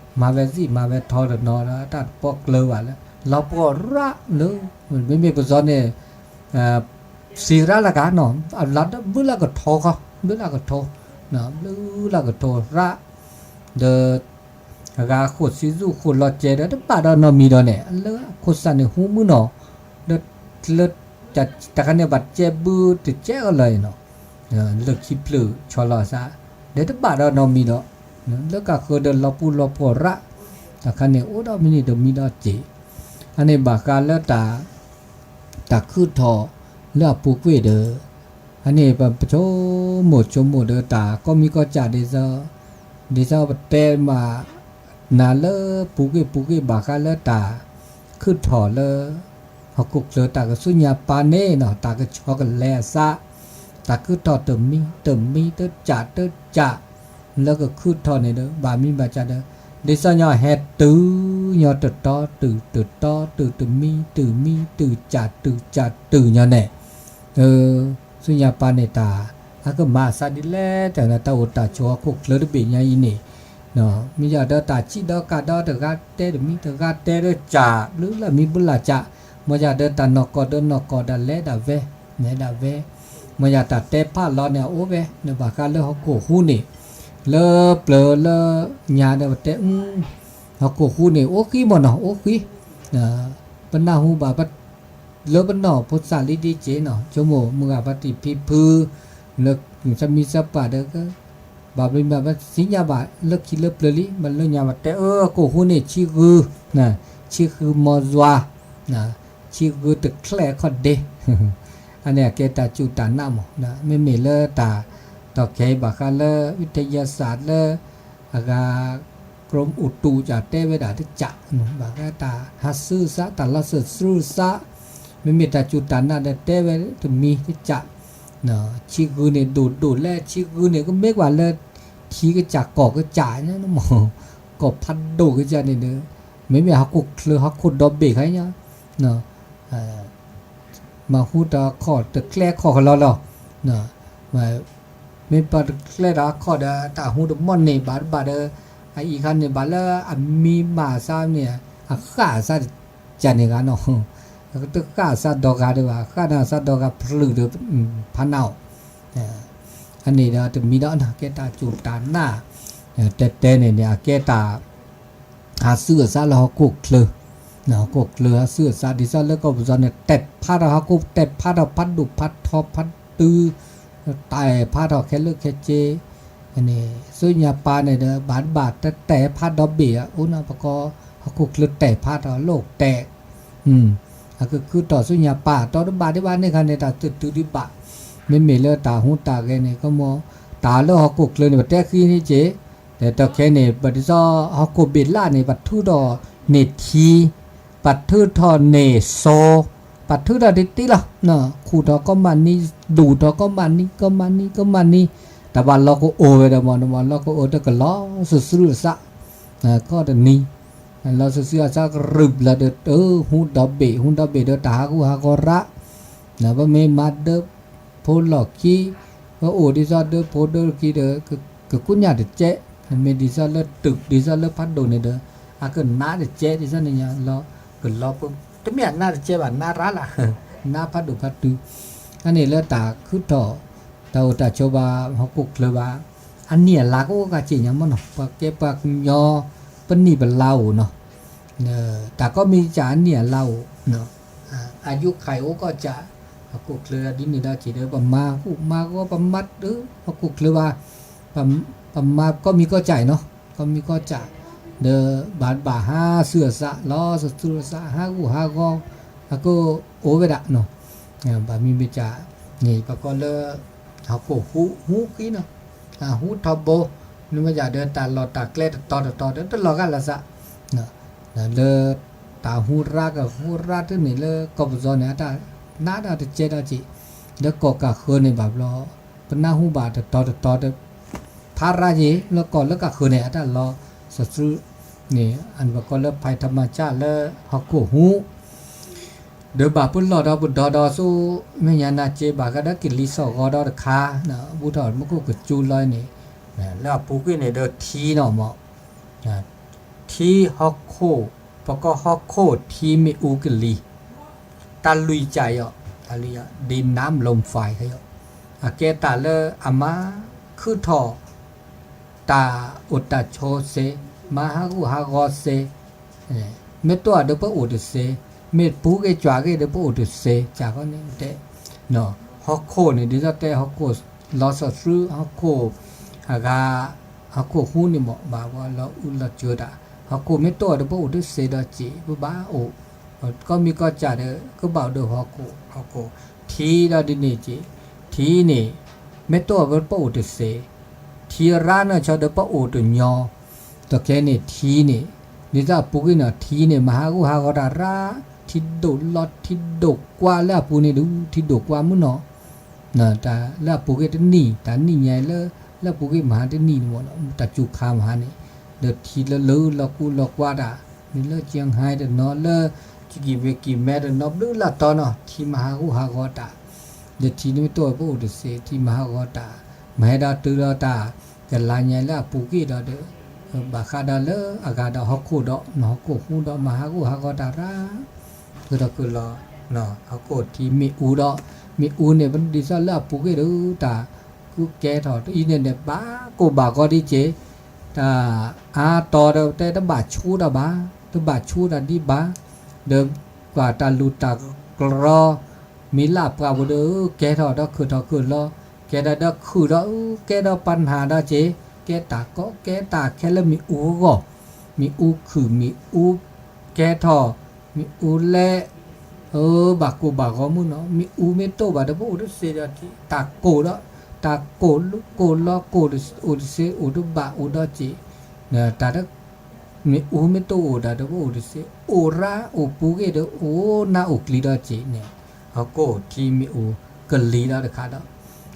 မၤဝဲစံၣ်မၤဝဲထီတနီၤဒီး တၢ်တပီကျၢၤဘၣ်လၢ လီၤပှီၢ်ရၣ်လၢ မ့မ့ၢ်ပူၤစီၤန့ၣ် စံးရၣ်လၢကနီၤ အလီၤဘျုးလၢကထီခီ ဘျုးလၢကထီ ဘျုးလၢကထီရၣ် ဒီး အဂၤဃိာ်ဆံးဆူၣ်ဃိာ်လီၤစဲးဒီး တဘၣ်ဒီးနီတမံၤဒီးန့ၣ် လၢအခိၣ်စးန့ၣ်ဟူမုၢ်နီၤ ဒီး လၢ တၢ်ခါန့ၣ်ဘၣ်စဲးဘုတစဲးအလီၤအံၤနီၤ လၢခံဖျၢၣ်ဆီလီၤအသး ဒီးတဘၣ်ဒီးနီတမံၤဒီး လၢကးဃၢဒီးလီၤပှီၢ်လီၤပှီၢ်ရၣ် တၢ်ခါန့ၣ်အိၣ်ဒီးမံၤန့ၣ်ဒီးမံၤဒီးစ့ၢ် အန့ၣ်ဘၣ်ဃးလၢတၢ် တၢ်ခုၣ်ထီၣ်လၢအပူၤကွံာ်ဒီး အန့ၣ်ပဆိကမိၣ်ဆိကမိၣ်ဒီး တၢ်ကီမံၤကီၢ်စၢ်ဒ်သိး ဒ်သိးပတဲမး နၤလၢပူၤကွံာ်ပူၤကွံာ်ဘၣ်ဃးလၢတၢ် ခုၣ်ထီၣ်လၢ ဟီၣ်ခိၣ်ချၢတၢ်ကဆူညါပၢ်န့ၣ်နီၤ တၢ်ကဆီကလဲအသး တၢ်ခုၣ်ထီၣ်တမံၤတမံၤတကးတကး လၢကခုၣ်ထီၣ်န့ၣ်ဒီး ဘၣ်မံဘၣ်ကးဒီး ဒ်သိးညီဟဲတုၤညီတတီၤတုၤတတီၤတုၤတမံၤတုၤမံၤတုၤကးတုၤကးတုၤညီန့ၣ် ဆူညါပၢ်န့ၣ်တၢ် အကမၤအသးဒ်လဲၣ်တၢ်လၢတၢ်အိၣ်တၢ်ဆိးဟီၣ်ခိၣ်ချၢတဘ့ၣ်ညါအံၤန့ၣ် မ့ၢ်ယၤဒီးတၢ်စံးဒီးကးဒီးတဂၤတဲတမံၤတဂၤတဲဒီးကး ဘျုးလၢမံဘျုးလၢကး မ့ၢ်ယၤဒီးတၢ်နီၢ်ကီၢ်ဒီးနီၢ်ကီၢ်ဒီးလဲၤဒၣ်ဝဲ လဲၤဒၣ်ဝဲ မ့ၢ်ယၤတၢ်တဲဖးလီၤန့ၣ်အအိၣ်ဝဲ နဘၣ်ဃးလၢဟီၣ်ခိၣ်ဟူးန့ၣ် လၢပျၢၤလၢညါဒီးပတဲ ဟီၣ်ခိၣ်ဟူးန့ၣ် အိၣ်ဃံမ့ၢ်နီၤ အိၣ်ဃံ ပနၢ်ဟူဘၣ် လၢပနီၢ်ဖိသၣ်လံဒ်က့နီၤ ဆိကမိၣ်မုၢ်ဂၤပှၤတံၢ်ဖံဖု လၢသးမံသးပှၢ်ဒီး ဘၣ်မံဘၣ်ပသ့ၣ်ညါဘၣ်လၢခံလၢပျၢၤလံ ဘၣ်လၢညါဘၣ်တဲအၢ ဟီၣ်ခိၣ်ဟူးန့ၣ် ဆံဃု ဆံဃုမီၤယွၤ ဆံဃုတချဲၣ်ခီၣ်ဒ့ အန့ၣ်အကဲတၢ်စူၢ်တၢ်နာ်မး မ့မ့ၢ်လၢတၢ် တီၢ်ခဲအံၤဘၣ်ဃးလၢ ဝံထယစၢ်လၢ အဂၤ ကရူၢ်အိၣ်တူၢ်ကတဲဝဲဒၣ်တကး ဘၣ်ဃးတၢ်ဟးစုအသး တၢ်လီၤစၢၤစုအသး မ့မ့ၢ်တၢ်စူၢ်တၢ်နာ်ဒီးတဲဝဲတမံၤတကး ဆံဃုန့ၣ်ဒိၣ်ဒိၣ်လဲၣ် ဆံဃုန့ၣ် ကမ့ၢ်ကွၢ်လၢ ထံကစၢ်ကီၢ်ကစၢ်ညါ ကီၢ်ဖးဒိၣ်ကစၢ်န့ၣ်ဒီး မ့မ့ၢ်ဟီၣ်ခိၣ်ချၢဟီၣ်ခိၣ်ဒီဘ့ၣ်ခါညါ မၤဟူတၢ်ခီၣ်တချဲခီၣ်ကလီလီၤ မ့ၢ်ပှၤတချဲဒီးအခီၣ်ဒီး တၢ်ဟူတမီၢ်န့ၣ်ဘၣ်တဘၣ်ဒီး အအံၤခါန့ၣ်ဘၣ်လၢအမံမၤအသးန့ၣ် အဃၣ်အသးတကးန့ၣ်ဂၤနီၤ တဃၣ်အသးဒီဂၤဒံးဘၣ် ဃၣ်န့ၢ်အသးဒီဂၤဖျုးဒီး ဖးနးအီၤ အန့ၣ်ဒီးတမံၤဒီးကဲတၢ်စူၢ်တၢ်နာ် တဲတဲန့ၣ်န့ၣ် အကဲတၢ် ဟးစုအသးလၢဟီၣ်ခိၣ်ချၢ ဟီၣ်ခိၣ်ချၢဟးစုအသး ဒ်သိးလၢကီၢ်ပူၤစီၤန့ၣ် တဲာ်ဖးထီၣ်ဟီၣ်ခိၣ် တဲာ်ဖးထီၣ်ဖးဒိၣ်ဖးထီဖးတုၤ တဲာ်ဖးထီၣ်ခဲလၢာ်ခဲဆ့ ဆူညါပၢ်န့ၣ်ဒီး ဘၣ်တဘၣ်တတဲာ်ဖးဒီဘ့ၣ် အိၣ်နီၤ ပကီ ဟီၣ်ခိၣ်ချၢတဲာ်ဖးထီၣ်လိၣ်တဲာ် အကခုထီၣ်ဆူညါပၢ် တီတဘၣ်ဒံးဘၣ်န့ၣ်ခါန့ၣ် တၢ်တတုၤဒံးဘၣ် မ့မ့ၢ်လၢတၢ်ဟူးတၢ်ဂဲၤန့ၣ် ကမီၤ တၢ်လၢဟီၣ်ခိၣ်ချၢန့ၣ် ပတဲဃံန့ၣ်က့ ဒီးတၢ်ခဲန့ၣ် ပဒ်သိးဟီၣ်ခိၣ်ဘ့ၣ်လၣ်န့ၣ် ပထုးထီၣ်န့ၢ်ထံ ပထုးထီၣ်န့ၢ်စီၤ ပထုးထီၣ်တ့တ့လီၤ ခူၣ်ထီၣ်ကီမးနံၤ ဒူၣ်ထီၣ်ကီမးနံၤ ကီမးနံၤ ကီမးနံၤ တၢ်ဘၣ်လီၤကအိၣ်ဝဲဒီးမ့ၢ် တၢ်ဘၣ်လီၤကအိၣ်တကလီၤ စုးစုးအသး ကီတနံၤ လီၤစီဆှံအစၢ်ကရူၢ်ဘျၢဒီး ဟူဒီဘ့ၣ် ဟူဒီဘ့ၣ်ဒီးတၢ်ဟးဂူာ်ဟးဂီၤရၣ်, ပမ့ၢ်မၤဒၢဖိလီၢ်ခံ, ပအိၣ်ဒ်သိးဒၢဖိဒၢခံဒီး ကကူညၣ်တကဲ, မ့ၢ်ဒ်သိးလၢတုး ဒ်သိးလၢဖးဒိၣ်န့ၣ်ဒီး အကနါတကဲ ဒ်သိးန့ၣ်ညါလီၤ, ကလီၤပ တမ့ၢ်အနါတကဲဘၣ် နါရၣ်လၢ် နါဖးဒိၣ်ဖးတုၤ, အန့ၣ်လၢတၢ်ခုထီၣ် တၢ်အိၣ်တၢ်ဆိးဘၣ် ဟီၣ်ခိၣ်ချၢဘၣ်, အနံၣ်အလါကအိၣ်ကစ့ၢ်ညါမ့ၢ်နီၤ, ပှၤကဲပှၤကညီ ပနံၣ်ပလါအိၣ်နီၤ, တၢ်ကိးမံၤကစၢ်အနံၣ်အလါအိၣ်, အယိခါအံၤအိၣ်ကီၢ်ကၢ်, ဟီၣ်ခိၣ်ချၢဒ်န့ၣ်ဒီးစ့ၢ်ဒီး ပမၤဟူးမၤဂီၤ ပမၤတၢ် ဟီၣ်ခိၣ်ချၢဘၣ်, ပမၤကိးမံၤကီၢ်ကၢ်အံၤနီၤ, ကိးမံၤကီၢ်ကၢ်, ဒီးဘၣ်ဘၣ်ဟးဆူအသး လီၤစီဆှံအသး ဟးဂူာ်ဟးဂီၤ, အကအိၣ်ဝဲဒၣ် ဘၣ်မံၤမ့ၢ်ကၢ်န့ၣ် ပကိးလၢ ဟီၣ်ခိၣ်ဟူး ဟူးဃံနီၤ, ဟူးထီဘိ, မ့ၢ်မ့ၢ်ကၢ်ဒီးတၢ်လီၢ်တၢ်ကျဲတတီၤတတီၤဒီး တလီၤဂာ်လၢသး, လၢတၢ်ဟူးရၣ်ကဟူးရၣ်တန့ၣ်လၢကီၢ်ပယီၤန့ၣ် အတၢ်နါဒီးတကဲဒီးစ့ၢ်, လၢကီၢ်ကၢ်ဃၢၤန့ၣ်ဘၣ်ဘျီ ပနၢ်ဟူဘၣ်တတီၤတတီၤဒီး ဖးရၣ်ယ့ၢ် လၢကီၢ်လၢကၢ်ဃၢၤန့ၣ် အတၢ်လီၤစီဆှံန့ၣ် အန့ၣ်ပကိးလၢ ဖံးထမၣ်ကၢ် လၢဟီၣ်ခိၣ်ဟူး ဒီးဘၣ်ပလီၢ်ဒီးပဒီဒီးဆူ မဲာ်ညါနၤစ့ ဘၣ်ဃးဒီးကလံၤစိးဂီၤဒီးတခါ, ဘူၣ်ထီၣ်မူခိၣ်ကစူလီၤန့ၣ်, လၢအပူၤကွံာ်န့ၣ်ဒီးထံနီၤမး, ထံဟီၣ်ခိၣ်, ပကိးဟီၣ်ခိၣ်ထံမ့ၣ်အူကလံၤ, တၢ်လွံၢ်ကၢ်အံၤ, တၢ်လွံၢ်အံၤ ဒံးနါလီၤဖးအံၤ, အကဲတၢ်လၢအမၤခုၣ်ထီၣ် တၢ်အိၣ်တၢ်ဆိးစ့, မၤဟးဂူာ်ဟးဂီၤစ့, မ့ၢ်တိၢ်အီၤဒီးပအိၣ်တစ့, မ့ၢ်ပူၤဂ့ၤကွၢ်ဂ့ၤဒီးပအိၣ်တစ့, ကၢ်ဃီန့ၣ်တဲ, ဟီၣ်ခိၣ်န့ၣ် ဒ်သိးတဲဟီၣ်ခိၣ်လီၤစီဆှံ ဟီၣ်ခိၣ်အဂၤ, ဟီၣ်ခိၣ်ဟူးန့ၣ်မး ဘၣ်ပှၤလီၤအူလီၤစၢၤတၢ်, ဟီၣ်ခိၣ်မ့ၢ်တိၢ်အီၤဒီးပအိၣ်တစ့ဒီးစ့ ပဘၣ်အိၣ်, ကိးမံၤကီၢ်ကၢ်ဒီး ကဘၣ်အိၣ်ဒီးဟီၣ်ခိၣ်, ဟီၣ်ခိၣ်, ထံဒီးဒ်န့ၣ်စ့, ထံန့ၣ် မ့ၢ်တိၢ်အီၤဒီးပအိၣ်တစ့, ထံရၣ်နီၢ်ဆီဒီးပအိၣ်တညီ, ဒီးခဲန့ၣ်ထံန့ၣ်, ဒ်သိးအပူၤကွံာ်နီၤ ထံန့ၣ် မၤဟးဂူာ်ဟးဂီၤတၢ်ရၣ်, ထံဒိၣ်လီၤထံဒိၣ်ကွါလၢအပူၤန့ၣ်ဒုး ထံဒိၣ်ကွါမုၢ်နီၤ တၢ်လၢအပူၤကွံာ်တနံၣ် တၢ်နံၣ်ညါလၢ လၢအပူၤကွံာ်မဟါတနံၣ်န့ၣ်မး တၢ်စူၤခါမဟါန့ၣ်, ဒီးထံလၢလၢလီၤကူလီၤကွါတၢ်, မ့ၢ်လၢကၠ့ဟဲတနီၤ လၢကံၣ်မဲကံၣ်မဲတနီၤ ဘျုးလၢတီနီၤ ထံမၤဟးဂူာ်ဟးဂီၤတၢ်, ဒီးထံန့ၣ်မ့ၢ်တိၢ်အီၤပအိၣ်တစ့ ထံမၤဟးဂီၤတၢ်, မၤဟဲဒီးတုၤဒီးတၢ် ကလါညါလၢအပူၤကွံာ်ဒီးဒီး, ဘၣ်ဃးဒီးလၢအဂၤဒီးဟီၣ်ခိၣ်ဒီး ဟီၣ်ခိၣ်ဟူးဒီးမၤဟးဂူာ်ဟးဂီၤတၢ်ရၣ်, ဃုာ်ထီၣ်ဃုာ်လီၤ, ဟီၣ်ခိၣ်ထံမ့ၣ်အူဒီး, မ့ၣ်အူန့ၣ် ဒ်သိးလၢအပူၤကွံာ်ဒီးတၢ် ကူကဲထီၣ်တအံၤန့ၣ်န့ၣ် ဘၣ်ကိၢ်ဘၣ်ဂီၤဒ်စ့, တၢ်အါတီဒီးတဲတဘၣ်ဆူတၢ်ဘၣ်, တဘၣ်ဆူတၢ်ဒံးဘၣ်, ဒီးကွၢ်တၢ်လူၤတၢ်ကရီ မ့ၢ်လၢအပှၤပူၤဒီး ကဲထီၣ်ဒီးခုၣ်ထီၣ်ခုၣ်လီၤ, ကဲထီၣ်ဒီးခုၣ်ဒီး ကဲဒီးပနၢ်ဒီးစ့, ကဲတၢ်ကီကဲတၢ်ခဲလၢမ့ၣ်အူအဂီၢ်, မ့ၣ်အူခုၣ် မ့ၣ်အူကဲထီၣ်, မ့ၣ်အူလဲ, ဘၣ်ကိၢ်ဘၣ်ဂီၤမုၢ်နီၤ, မ့ၣ်အူမ့ၢ်တိၢ်ဘၣ်ဒီးပအိၣ်တစ့ဒီး တၢ်ကိၢ်ဒီး, တၢ်ကိၢ်ကိၢ်လီၤကိၢ် အိၣ်တစ့အိၣ်တဘၣ်အိၣ်ဒီးစ့, တၢ် မ့ၣ်အူမ့ၢ်တိၢ်အိၣ်ဒီး တဘၣ်အိၣ်တစ့, အိၣ်ရၣ်အိၣ်ပူၤကွံာ်ဒီး အိၣ်နါအိၣ်ကျံၤဒီးစ့န့ၣ်, ဟီၣ်ခိၣ်ထံမ့ၣ်အူ ကလံၤဒီးတခါဒီး,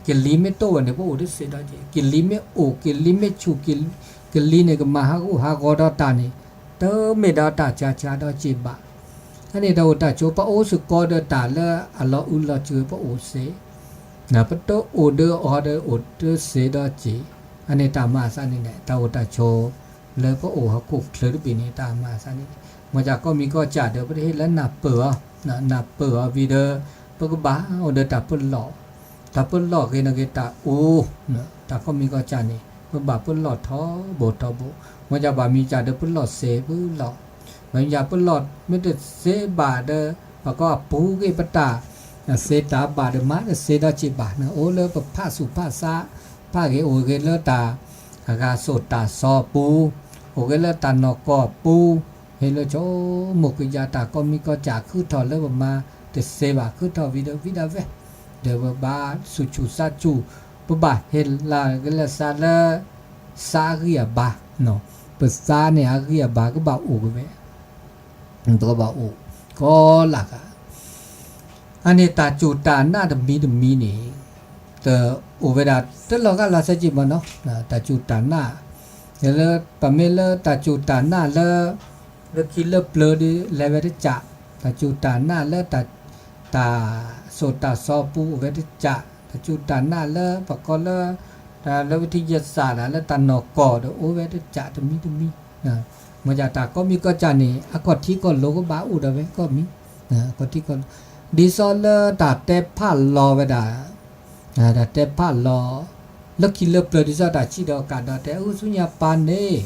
ကလံၤမ့ၢ်တိၢ်ဝဲန့ၣ် ပအိၣ်တစ့ဒီးစ့, ကလံၤမ့ၢ်အိၣ် ကလံၤမ့ၢ်ဆူၣ် ကလံၤန့ၣ် ကမၤဟးဂူာ်ဟးဂီၤဒီးတၢ်န့ၣ်, တမ့ၢ်ဒီးတၢ်ဆါဆါဒီးစ့ဘၣ်. အန့ၣ်တၢ်အိၣ်တၢ်ဆိး ပအိၣ်စ့ၢ်ကီးဒီးတၢ်လၢအလီၤအူလီၤစၢၤ ပအိၣ်စ့ ပတအိၣ်ဒီးအီၤဒီးအိၣ်တစ့ဒီးစ့, အန့ၣ်တၢ်မၤအသးန့ၣ်န့ၣ် တၢ်အိၣ်တၢ်ဆိး လၢပအိၣ်ဟီၣ်ခိၣ်ချၢတဘ့ၣ်န့ၣ် တၢ်မၤအသးန့ၣ်န့ၣ်, မ်ယကိးမံၤကီၢ်စဲၣ်ဒီး ပတဟ့ၣ်လၢနၢ်ပၢၢ်အီၤ, နၢ်ပၢၢ်အီၤဝံၤဒီး ပကဘၣ်အိၣ်ဒီးတၢ်ပလီၢ်, တၢ်ပလီၢ်ဂ့ၤန့ၣ်ဂ့ၤ တၢ်အူ, တၢ်ကိးမံၤကီၢ်စဲၣ်န့ၣ် ပဘၣ်ပလီၢ်ထီဘိထီဘိ, မ်ယဘၣ်မံၤကၢ်ဒီးပလီၢ်စ့ပလီၢ် မ့ၢ်ယၤပလီၢ်မ့ၢ်တစ့ဘၣ်ဒီး ပှၤကိးအပူၤကွံာ်ပတၢ် စ့တၢ်ဘၣ်ဒီးမၤတစ့ဒီးစ့ဘၣ်န့ၣ် အိၣ်လၢပဖးဆူၣ်ဖးဆါ ဖးဂ့ၤအိၣ်ဂ့ၤလၢတၢ် အဂၤစိာ်တၢ်စီၤအပူၤ, အိၣ်ဂ့ၤလၢတၢ်နီၢ်ကီၢ်အပူၤ, ဟ့ၣ်လၢဆိကမိၣ်ကယၤတၢ်ကိးမံၤကီၢ်စဲၣ် ခုထီၣ်လၢပမၤတစ့ဘၣ် ခုထီၣ်ဝံၤဒီးဝံၤဒၣ်ဝဲ, ဒီးပဘၣ်ဆူၣ်ဆူၣ်ဆါဆူၣ်, ပဘၣ်ဟ့ၣ်လၢကလဲၤစးလၢ စးအဂံၢ်အဘါ, ပစးန့ၣ်အဂံၢ်အဘါကဘၣ်အိၣ်ကဝဲ, ပကဘၣ်အိၣ်ကီလၢ်ဃာ်, အန့ၣ်တၢ်စူၢ်တၢ်နာ်တမံၤတမံၤန့ၣ် တအိၣ်ဝဲဒၣ်တလီၤဂာ်လီၤဆဲးက့ဘၣ်နီၤ, တၢ်စူၢ်တၢ်နာ်, လၢပမ့ၢ်လၢတၢ်စူၢ်တၢ်နာ်လၢ လၢခံလၢပျၢၤဒ်လဲၤဝဲတကး, တၢ်စူၢ်တၢ်နာ်လၢ တၢ်စိၢ်တၢ်စီပူၤအိၣ်ဝဲတကး, တၢ်စူၢ်တၢ်နာ်လၢပကိးလၢ လၢဝံထံယသးဒၣ်လၢတၢ်နီၢ်ကီၢ်ဒီးအိၣ်ဝဲတကးတမံၤတမံၤ, မ့ၢ်တၢ်ကိးမံၤကိးကၢ်န့ၣ် အခီၣ်ထံးခီၣ်လိၤကဘၣ်အိၣ်ဒီးဝဲကိးမံၤ, အခီၣ်ထံးခီၣ်လိၤ, ဒ်သိးလၢတၢ်တဲဖးလီၤဝဲဒၣ် တၢ်တဲဖးလီၤ လၢခံလၢပျၢၤဒ်သိးတၢ်ဆံးဒီးကးဒီးတဲအုဆူညါပၢ်န့ၣ်,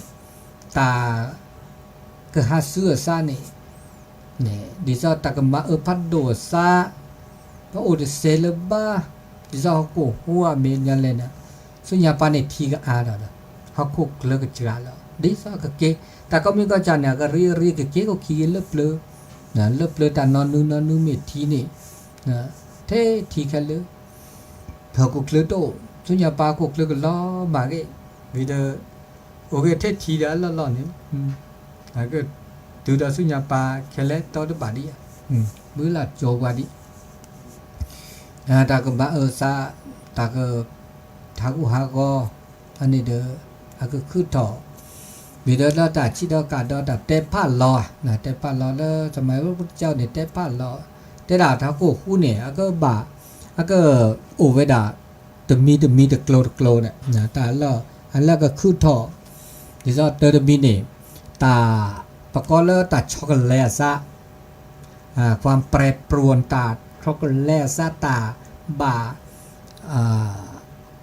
တၢ် ကဟးစုအသးန့ၣ်, ဒ်သိးတၢ်ကမၤအၢဖးဒိၣ်အသး, ပအိၣ်တစဲးလၢၤဘၣ်, ဒ်သိးဟီၣ်ခိၣ်ဟူးအမ့ၢ်ညါလဲၣ်န့ၣ်, ဆူညါပၢ်န့ၣ်ထံကအါဒီး, ဟီၣ်ခိၣ်ချၢကစှၤလီၤ, ဒ်သိးကက့ၤ, တၢ်ကိးမံၤကိးကၢ်န့ၣ် အကရံအရံကက့ၤကီၢ်ခံဂ့ၤလၢပျၢၤ, လၢပျၢၤတၢ်နီၢ်နုၤနီၢ်နုၤမ့ၢ်ထံန့ၣ်, ထဲထံခဲလၢာ် ဟီၣ်ခိၣ်ချၢတအိၣ်, ဆူညါပၢ်ဟီၣ်ခိၣ်ချၢကလီၤမၢ်ဂ့ၤ, ဝံၤဒီး အိၣ်ဂ့ၤထဲထံဒီးအလီၢ်လီၢ်န့ၣ်, တုၤဒီးဆူညါပၢ်ခဲလၢာ်တီတဘၣ်ဒံးဧါ, ဘုလၢကၠီၤပှၤဒံး, တၢ်ကမၤအၢသး, တၢ်က ဟးဂူာ်ဟးဂီၤ, အန့ၣ်ဒီး အကခုၣ်ထီၣ်, ဝံၤဒီးလၢတၢ်ဆံးဒီးကးဒီးတၢ်တဲဖးလီၤ, တဲဖးလီၤလၢ သမၢဝဲပကၠီန့ၣ် တဲဖးလီၤ, တဲဒၣ်တၢ်ဟီၣ်ခိၣ်ဟူးန့ၣ် အကဘၣ်, အက အိၣ်ဝဲဒၣ် တမံၤတမံၤတကျိၤတကျိၤန့ၣ်, တၢ်လၢ အလၢကခုၣ်ထီၣ်, ဒ်သိးတၢ်တမံၤန့ၣ်, တၢ် ပကိးလၢတၢ်ဆီကလဲအသး, ความแปรปรวน တၢ်ဆီကလဲအသး တၢ်ဘၣ်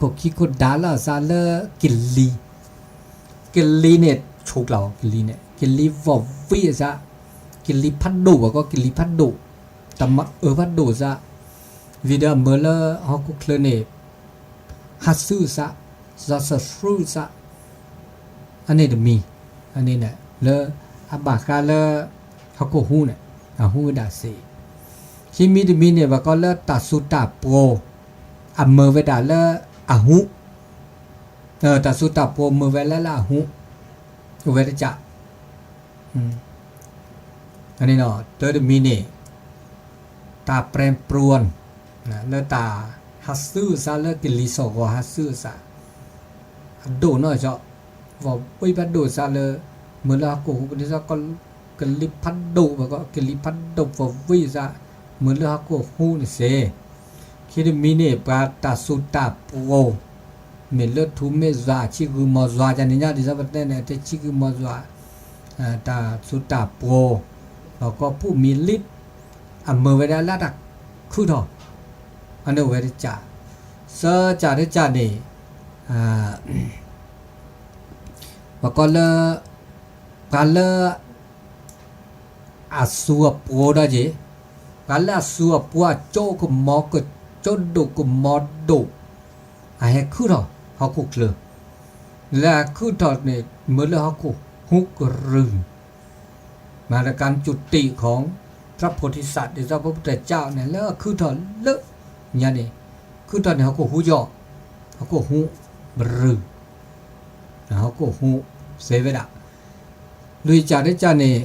ခိၣ်ခံခိၣ်ဒါလၢအသးလၢကလံၤ, ကလံၤန့ၣ် ဆိကျါအီၤ ကလံၤန့ၣ် ကလံၤဝီၢ်ဝံအသး, ကလံၤဖးဒိၣ်ဘၣ်ကီ ကလံၤဖးဒိၣ်, တၢ်မၤအၢဖးဒိၣ်အသး, ဝံၤဒီးအမၢလၢဟီၣ်ခိၣ်ချၢန့ၣ် ဟးသုအသး, စီၤစၢ်သရူအသး, အန့ၣ်တမံၤ, အန့ၣ်န့ၣ် လၢအဘၣ်ဃးလၢ ဟီၣ်ခိၣ်ဟူးန့ၣ်, အဟူးဝဲဒၣ်စ့, ခံမံၤတမံၤန့ၣ် ပှၤကိးလၢတၢ်စူၢ်တၢ်ပှီၤ, အမၢဝဲဒၣ်လၢအဟူး, တၢ်စူၢ်တၢ်ပှီၤမၢဝဲလၢလၢအဟူး, အိၣ်ဝဲတကး တၢ်တမံၤန့ၣ်, တၢ်แปรปรวน, လၢတၢ်ဟးသုအသးလၢကလံၤစိးဂီၤဟးသုအသး, အဒိၣ်နီၢ်ကီၢ်, ဝီၢ်ဝံဖးဒိၣ်အသးလၢ, မၢလၢဟီၣ်ခိၣ်ဟူးန့ၣ် ကလံၤဖးဒိၣ်ဘၣ်ကီ ကလံၤဖးဒိၣ်ဝီၢ်ဝံအသး, မၢလၢဟီၣ်ခိၣ်ဟူးန့ၣ်စ့ ခံတမံၤန့ၣ် ပှၤတၢ်စူၢ်တၢ်ပှီၤ, မ့ၢ်လၢထူမ့ၢ်ယွၤ ဆံးဂုာ်မီၤယွၤ ကန့ၣ်ညါ ဒ်သိးပတဲန့ၣ် တဆံးဂုာ်မီၤယွၤ, တၢ်စူၢ်တၢ်ပှီၤ, ဒီးကီၢ်ဖူၣ်မံၤလံ, အမၢဝဲဒၣ်လၢတၢ်ခုၣ်ထီၣ်, အန့ၣ်အိၣ်ဝဲတကး, သၢကးတကးန့ၣ်, ပှၤကိးလၢ, ပှၤလၢ အစူၢ်အပှီၤဒီးက့ၤ, ပှၤလၢအစူၢ်အပှီၤ အကၠိကမီၤကၠိဒိၣ်ကမီၤဒိၣ်, အဟဲခုၣ်ထီၣ် ဟီၣ်ခိၣ်ချၢ, လၢအခုၣ်ထီၣ်န့ၣ် မၢလၢဟီၣ်ခိၣ်ဟူးကရုၢ်, မၤလၢကၢ်ကၠူၣ်တံၣ်ခီ, သရၣ်ဖိထံသး ဒ်သိးဖိပတဲကၠီန့ၣ် လၢအခုၣ်ထီၣ်လၢညါန့ၣ်, ခုၣ်ထီၣ်န့ၣ် ဟီၣ်ခိၣ်ဟူးကၠီ, ဟီၣ်ခိၣ်ဟူးကရုၢ် ဟီၣ်ခိၣ်ဟူးစ့ဝဲဒၣ်, လွံၢ်ကးတကးန့ၣ်,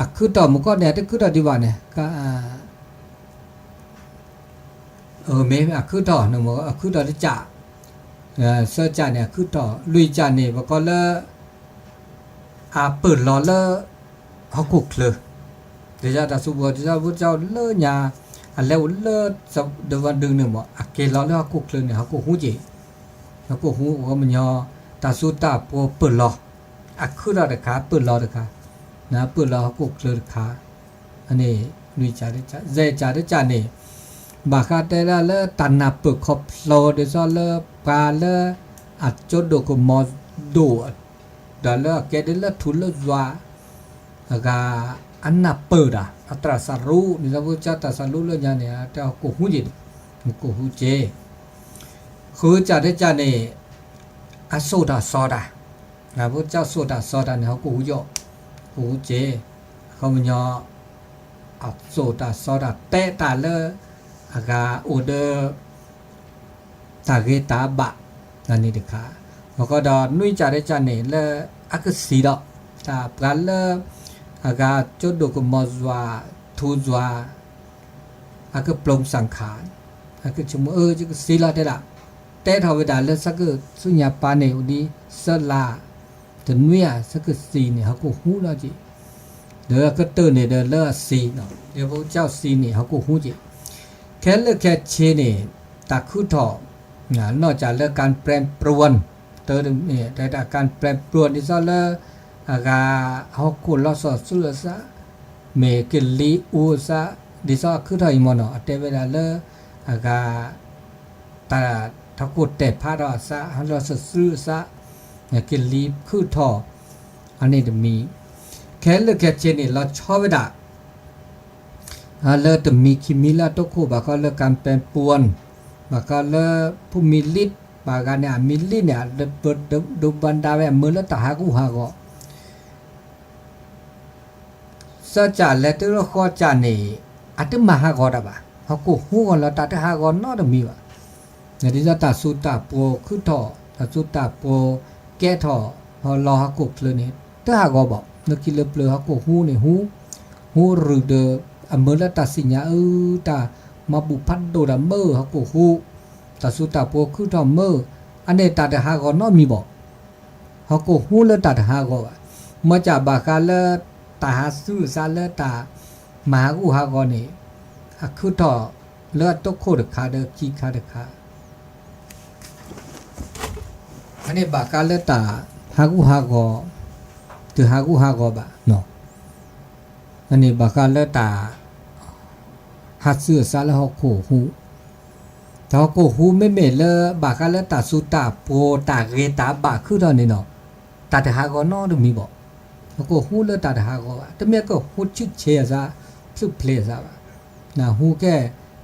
အခုၣ်ထီၣ်မူကီၢ်န့ၣ် အတခုၣ်ထီၣ်ဒံးဘၣ်န့ၣ်, မ့ၢ်အခုၣ်ထီၣ်, အခုၣ်ထီၣ်တကး, သၢကးန့ၣ် အခုၣ်ထီၣ်, လွံၢ်ကးန့ၣ် ပကိးလၢ အပၢၢ်လီၤလၢ ဟီၣ်ခိၣ်ချၢ, ဒ်သိးတၢ်သူၣ်ဘှီၣ် ဒ်သိးဖိကၠီလၢညါ, အလဲၤအိၣ်လၢ ဒဝဒုန့ၣ်မး အက့ၤလီၤလၢဟီၣ်ခိၣ်ချၢန့ၣ် ဟီၣ်ခိၣ်ဟူးက့ၤ, ဟီၣ်ခိၣ်ဟူး အခီပညီ, တၢ်စူၢ်တၢ်ပှီၤပၢၢ်လီၤ, အခုၣ်ထီၣ်တခါ ပၢၢ်လီၤတခါ, ပၢၢ်လီၤဟီၣ်ခိၣ်ချၢတခါ, အန့ၣ် လွံၢ်ကးတကး, ယဲၢ်ကးတကးန့ၣ်, ဘၣ်ဃးတဲဒၣ်လၢတၢ်နၢ်ပၢၢ်ခီဖျိ ဒ်သိးလၢပှၤလၢ အကၠိဒိၣ်ကမီၤဒိၣ် ဒီးလၢအကဲဒ်လၢထူလၢယွၤ အဂၤ အနၢ်ပၢၢ်တၢ် အတြၢ်သးရူးန့ၣ် ဒ်သိးဖိကၠီတၢ်သးရူးလၢညါန့ၣ် တဲဟီၣ်ခိၣ်ဟူးက့ၤ, ဟီၣ်ခိၣ်ဟူးက့ၤ, ဃုကးတကးန့ၣ်, အစိာ်တၢ်စီတၢ်, ဖိကၠီစိာ်တၢ်စီတၢ်န့ၣ် ဟီၣ်ခိၣ်ဟူးက့ၤ, ဟီၣ်ခိၣ်ဟူးက့ၤ, အခီပညီ အစိာ်တၢ်စီတၢ်တဲတၢ်လၢ အဂၤအိၣ်ဒီး တၢ်ဂ့ၤတၢ်ဘၣ်, န့ၣ်တခါ, အဃိဒီးနွံကးတကးန့ၣ် လၢအကသံဒီး တၢ်ပှၤလၢ အဂၤကၠိဒိၣ်ကမီၤယွၤ ထူယွၤ အကပျိၢ်စၣ်ခါ, အကဆိကမိၣ် အၢ ယကသံလီၤတဲဒၣ်, တဲထီၣ်ဝဲဒၣ်လၢဆၢကတီၢ်ဆူညါပၢ်န့ၣ် အိၣ်ဒံးသၢလါ, တနွံဧါ ဆၢကစံန့ၣ် ဟီၣ်ခိၣ်ဟူလီၤက့ၤ, ဒီးကတၢၢ်န့ၣ်ဒီးလၢအစံနီၤ လၢပကစၢ်စံန့ၣ် ဟီၣ်ခိၣ်ဟူက့ၤ, ခဲလၢာ်ခဲဆ့န့ၣ် တၢ်ခုထီၣ် နီၢ်ကၠးလၢ การแปรปรวน တၢ် การแปรปรวน ဒ်သိးလၢ အဂၤ ဟီၣ်ခိၣ်လီၤစီၤစုအစး မ့ၢ်ကလံၤအူအစး ဒ်သိးအခုထီၣ်အံၤမ့ၢ်နီၤ အတဲဝဲဒၣ်လၢ အဂၤ တၢ်ထီၣ်ခိၣ်တဲာ်ဖးထီၣ်အစး ဟီၣ်ခိၣ်လီၤစီၤစုအစး ကလံၤခုထီၣ် အန့ၣ်တမံၤ, ခဲလၢာ်ခဲဆ့န့ၣ် လီၤဆီဝဲဒၣ် လၢတမံၤခံမံၤလၢအတိခိၣ် ဘၣ်ဃးလၢ การแปรปรวน ဘၣ်ဃးလၢ ဖုမံလံး ဘၣ်ဂၤန့ၣ် အမံလံးန့ၣ် ဒိးဘၣ်ဒါဝဲအမၢလၢတၢ်ဟးဂူာ်ဟးဂီၤ စၢကၠးလဲၤတုၤလၢဃီကၠးန့ၣ် အတမၤဟးဂီၤတၢ်ဘၣ်, ဟီၣ်ခိၣ်ဟူဂီၤလီၤ တၢ်တဟးဂီၤနီတမံၤဘၣ်. ဒ်သိးတၢ်စူၤတၢ်ပှီၤခုထီၣ် တၢ်စူၤတၢ်ပှီၤကဲထီၣ် ဟီၣ်လီၤဟီၣ်ခိၣ်ချၢန့ၣ် တဟးဂီၤဘၣ်, လၢခံလၢပျၢၤဟီၣ်ခိၣ်ဟူန့ၣ်ဟူ, ဟူရုၢ်ဒီး အမၢလၢတၢ်စံၣ်ညါအၢ တၢ်မၤဘူၣ်ဖးဒိၣ်တၢ်မၢဟီၣ်ခိၣ်ဟူ, တၢ်စူၤတၢ်ပှီၤခုထီၣ်မၢ, အန့ၣ်တၢ်တဟးဂီၤနီတမံၤဘၣ်. ဟီၣ်ခိၣ်ဟူလၢတၢ်တဟးဂီၤဘၣ်, မ့ၢ်ကၠးဘၣ်ဃးလၢ တၢ်ဟးစုအစးလၢတၢ်မၤဟးဂူာ်ဟးဂီၤန့ၣ် အခုထီၣ်လၢအတိခိၣ်တခါဒီးခံခါတခါ အန့ၣ်ဘၣ်ဃးလၢတၢ်ဟးဂူာ်ဟးဂီၤ, တဟးဂူာ်ဟးဂီၤဘၣ်, အန့ၣ်ဘၣ်ဃးလၢတၢ် ဟးစုအစးလၢဟီၣ်ခိၣ်ဟူ, တၢ်ဟီၣ်ခိၣ်ဟူမ့မ့ၢ်လၢဘၣ်ဃးလၢတၢ်စူၤတၢ်ပှီၤတၢ်ဂ့ၤတၢ်ဘၣ်ခုထီၣ်န့ၣ်နီၤ, တၢ်တဟးဂီၤနီတမံၤဘၣ်. ဟီၣ်ခိၣ်ဟူလၢတၢ်တဟးဂီၤဘၣ်, တမ့ၢ်ကဟူဆူၣ်ဆဲးအစး ဖျုးဖျဲးအစးဘၣ်. နဟူကဲ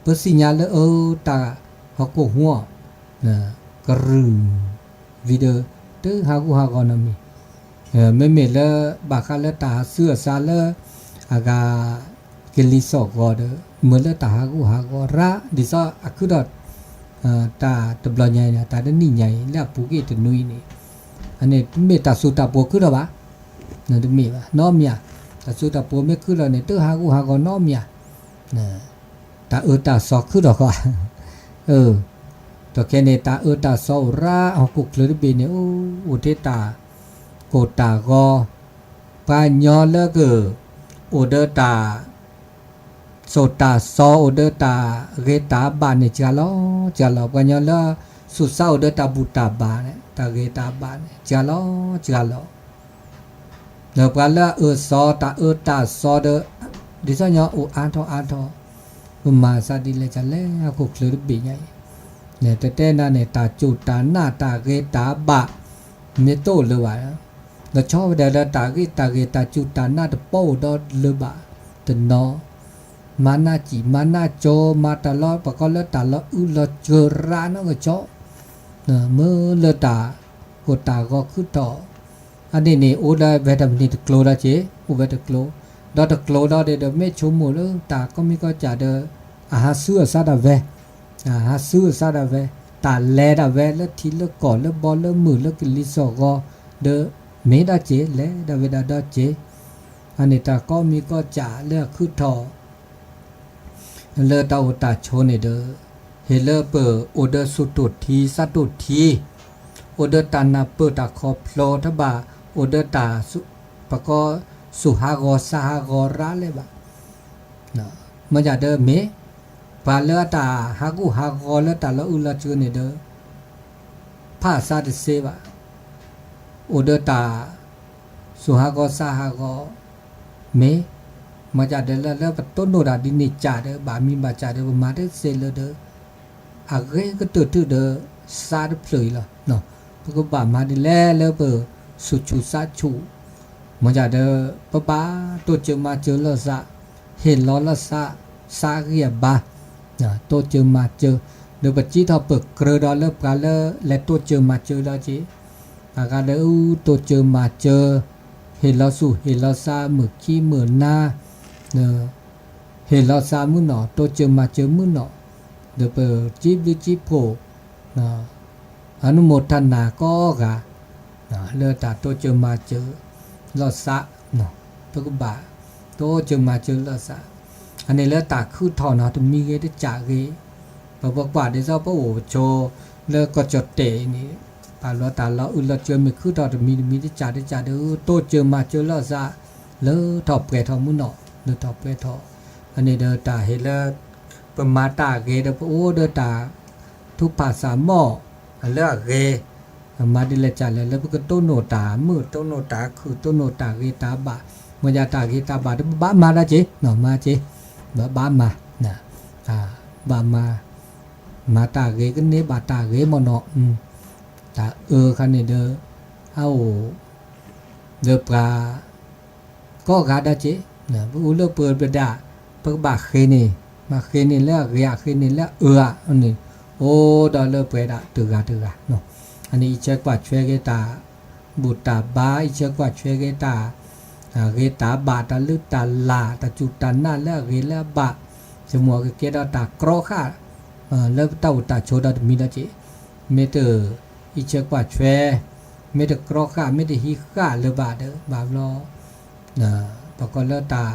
ပစံၣ်ညါလၢအၢတၢ်ဟီၣ်ခိၣ်ဟူအီၤ ကရုၢ် video တဟးဂူာ်ဟးဂီၤနီတမံၤ, မ့မ့ၢ်လၢ ဘၣ်ဃးလၢတၢ်ဟးစုအစးလၢ အဂၤ ကလံၤစိးဂီၤဒီး မၢလၢတၢ်ဟးဂူာ်ဟးဂီၤရၣ် ဒ်သိးအခုထီၣ် တၢ်တဘျီညါအံၤန့ၣ် တၢ်တနံၣ်ညါအံၤ လၢအပူၤကွံာ်တနွံန့ၣ်, အန့ၣ်တမ့ၢ်တၢ်စူၤတၢ်ပှီၤခုထီၣ်ဘၣ်, တမ့ၢ်ဘၣ် နီတမံၤဧါ, တၢ်စူၤတၢ်ပှီၤမ့ၢ်ခုထီၣ်န့ၣ် တဟးဂူာ်ဟးဂီၤနီတမံၤဧါ တၢ်အၢတၢ်သီခုထီၣ်ဃီ, အၢ, ဒီးခဲန့ၣ် တၢ်အၢတၢ်သီအိၣ်ရၣ် ဟီၣ်ခိၣ်ချၢတဘ့ၣ်န့ၣ် အိၣ် အိၣ်ထဲတၢ်ကိၢ်တၢ်ဂီၤ, ပှၤကညီလၢက အိၣ်ဒီးတၢ် စိာ်တၢ်စီ အိၣ်ဒီးတၢ်ဂ့ၤတၢ်ဘၣ်န့ၣ် စှၤလီၤ စှၤလီၤ, ပှၤကညီလၢ စူၤစါအိၣ်ဒီးတၢ်ဘူၣ်တၢ်ဘါန့ၣ် တၢ်ဂ့ၤတၢ်ဘၣ်န့ၣ် စှၤလီၤ စှၤလီၤ ဒီးပှၤလၢအအၢစီ တၢ်အၢတၢ်စီဒီး ဒ်သိးညီအိၣ်အါထီၣ်အါထီၣ်, ပမၤသးဒ်လဲၣ်ဒ်လဲၣ် ဟီၣ်ခိၣ်ချၢတဘ့ၣ်ညါအံၤ, တတဲနၤန့ၣ် တၢ်စူၤတၢ်နာ်တၢ်ဂ့ၤတၢ်ဘၣ် မ့ၢ်တအိၣ်လၢၤဘၣ်, လီၤဆီဝဲဒၣ်လၢတၢ်ဂ့ၢ်တၢ်ဂ့ၤတၢ်စူၤတၢ်နာ်တပိၢ်ဒီးလၢၤဘၣ်တနီၤ, မၤနၢ်စံၣ်မၤနၢ်ကၠိ မၤတၢ်လီၤ ပှၤကီလၢတၢ်လီၤအုးလီၤစၢၤရၣ်နီၢ်ကဆီ, မ့ၢ်လၢတၢ်ကိၢ်တၢ်ဂီၤခုထီၣ် အန့ၣ်န့ၣ် အိၣ်ဒီးဝဲတမံၤတကျိၤဒီးက့ၤ အိၣ်ဝဲတကျိၤ, ဒီးတကျိၤဒီးဒီး မ့ၢ်ဆိကမိၣ်လၢတၢ်ကီၢ်မံၤကီၢ်စဲၣ်ဒီး အဟးဆူအစးဒၣ်ဝဲ, အဟးဆူအစးဒၣ်ဝဲ, တၢ်လဲၤဒၣ်ဝဲလၢထံလၢကီၢ်လၢဘီလၢမုၢ်လၢကလံၤစိးဂီၤ ဒီးမ့ၢ်ဒၣ်က့ၤ လဲၤဒၣ်ဝဲဒၣ်ဒီးက့ၤ, အန့ၣ်တၢ်ကီၢ်မံၤကီၢ်စဲၣ်လၢအခုထီၣ် လၢတၢ်အိၣ်တၢ်ဆိးန့ၣ်ဒီး ဟ့ၣ်လၢပအိၣ်ဒီးဆူၣ်တိၢ်ထံ စးတိၢ်ထံ, အိၣ်ဒီးတၢ်နၢ်ပၢၢ်တၢ်ခီဖျိ တဘၣ်အိၣ်ဒီးတၢ် ပကီၢ် စူၤဟးဂီၤစးဟးဂီၤရၣ်လၢၤဘၣ်, မ့ၢ်ဒ်ဒီးမ့ၢ် ပှၤလၢအတၢ်ဟးဂူာ်ဟးဂီၤလၢတၢ်လီၤအုးလီၤစၢၤန့ၣ်ဒီး ဖးစးတစ့ဘၣ်, အိၣ်ဒီးတၢ် စူၤဟးဂီၤစးဟးဂီၤ မ့ၢ် မ့ၢ်ဒ်ဒီးလၢ လၢပတိၢ်နီၣ်တၢ်ဒ်န့ၣ်စ့ၢ်ဒီး ဘၣ်မံၤဘၣ်စးဒီး ပမၤတစ့လၢၤဒီး အဂ့ၤကတၢၢ်တုၤဒီး စးတဖျၢၣ်အံၤလီၤ. ပကဘၣ်မၤဒ်လဲၣ်လၢပဆူၣ်ဆူၣ်စးဆူၣ်, မ့ၢ်ဒ်ဒီး ပဘၣ်တိစၢၤမၤစၢၤလီၤစး, ဟ့ၣ်လီၤလီၤစး, စးဂံၢ်အဘါ, တိစၢၤမၤစၢၤ, ဒီးပစံးထီၣ်ပကြၢးဒီးလၢပှၤလၢလဲၤတိစၢၤမၤစၢၤဒီးက့ၤ, အဂၤဒီးအူတိစၢၤမၤစၢၤ, ဟ့ၣ်လီၤဆူၣ်ဟ့ၣ်လီၤစးမုၢ်ခံမုၢ်နၤ, ဟ့ၣ်လီၤစးမုၢ်နီၢ် တိစၢၤမၤစၢၤမုၢ်နီၢ်, ဒီးပစံးဘျုးစံးဖှိၣ် အနုမော်တနာ်ကိးဂၤ လၢတၢ်တိစၢၤမၤစၢၤလီၤစး, ပကဘၣ် တိစၢၤမၤစၢၤလီၤစး, အန့ၣ်လၢတၢ်ခုထီၣ်နီၤ တမံၤဂ့ၤတကးဂ့ၤ, ပပကွၢ်ဒ်သိးပအိၣ်ပဆိး လၢကီၢ်ကၠီၣ်တဲၣ်အံၤန့ၣ် ပာ်လီၤတၢ်လီၤအုးလီၤစၢၤမ့ၢ်ခုထီၣ်တမံၤတမံၤတကးတကးဒီး တိစၢၤမၤစၢၤလီၤသး လၢထီၣ်ပှဲၤထီၣ်မုၢ်နီၢ် လၢထီၣ်ပှဲၤထီၣ်, အန့ၣ်ဒီးတၢ်ဟ့ၣ်လၢ ပမၤတၢ်ဂ့ၤဒီးပအိၣ်ဒီးတၢ် ထူးဖးစၢ်မီၢ် လၢအဂ့ၤ, မၤဒ်လဲၣ်ကလဲၣ် လၢပကတိၢ်နီၣ်တၢ်မုာ် တိၢ်နီၣ်တၢ်ခုၣ် တိၢ်နီၣ်တၢ်ဂ့ၤတၢ်ဘၣ်, မ့ၢ်ဒ်တၢ်ဂ့ၤတၢ်ဘၣ်ဒီး ပဘၣ်မၤဒၣ်က့ၤ မၤက့ၤ, ဘၣ်မၤ, ဘၣ်မၤ, မၤတၢ်ဂ့ၤကန့ၢ်ဘၣ်တၢ်ဂ့ၤမ့ၢ်နီၢ်, တၢ်အၢခါန့ၣ်ဒီး အအိၣ် ဒီးပှၤ ကိးဂၤဒဲးက့ၤ, ပအိၣ်လၢပှဲၤပဒၣ်, ပကဘၣ်ဃ့န့ၢ်, မ့ၢ်ဃ့န့ၢ်လၢအဂ့ၤဧါ ဃ့န့ၢ်လၢအအၢဧါန့ၣ်, အိၣ်ဒီးလၢပှဲၤဒၣ်တဂၤတဂၤ, အန့ၣ်အံၤဆၢကွၢ်ထွဲက့ၤတၢ် ဘူၣ်တၢ်ဘါ အံၤဆၢကွၢ်ထွဲက့ၤတၢ် ဂ့ၤတၢ်ဘၣ် တၢ်လုၢ်တၢ်လၢ် တၢ်စူၢ်တၢ်နာ်လၢအဂ့ၤလၢအဘၣ်, ယမိၢ်ကကဲဒီးတၢ်ကြီဃာ် လၢပတၢ်အိၣ်တၢ်ဆိးဒီးတမံၤဒီးက့ၤ, မ့ၢ်တ အံးဆၢကွၢ်ထွဲ, မ့ၢ်တကြီဃာ် မ့ၢ်တဟံးဃာ်လၢၤဘၣ်ဒီး ဘၣ်ဘျီ ပကိးလၢတၢ်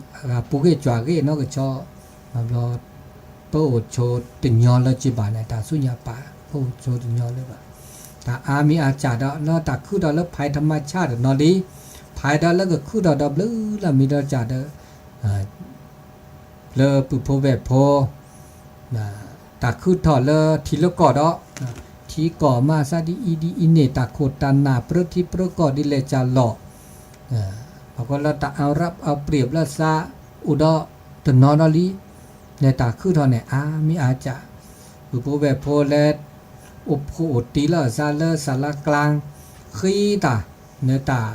အဂၤပူၤဂ့ၢ်ကွၢ်ဂ့ၢ်နီၢ်ကဆီ, ဘၣ်ဘျီ ပအိၣ်ဆိးတညီလၢၤက့ၤဘၣ်န့ၣ် တၢ်ဆူညါပာ် ပအိၣ်ဆိးတညီလၢၤဘၣ်, တၢ်အါမံၤအါကၢ်ဒီး လၢတၢ်ခုထီၣ်လၢဖးထမဆၣ်တနီၤလံ, ဖးဒီးလၢကခုထီၣ်ဒီးဘျုးလၢမံၤဒီးကၢ်ဒီး လၢပုၢ်ဖိဝဲၢ်ဖိ တၢ်ခုထီၣ်လၢထံလၢကီၢ်ဒီး ထံကီၢ်မၤသးဒ်အံၤဒ်အံၤန့ၣ် တၢ်ခိၣ်တၢ်နၢ်ပြၢထံပြၢကီၢ်ဒ်လဲၣ်ကၢ်လီၤ, ပကိးလၢတၢ်အၣ်ရၢၣ်အၣ်ပြံၣ်ဘျၢသး အိၣ်ဒီးတနီၤနီၤလံ, လၢတၢ်ခုထီၣ်န့ၣ် အါမံၤအါကၢ်, ပုၢ်ဖိဝဲၢ်ဖိလၢ အိၣ်ဖှိၣ်အိၣ်တံၢ်လီၤသးလၢစၢလါကျါ ဃံတၢ် နတၢ်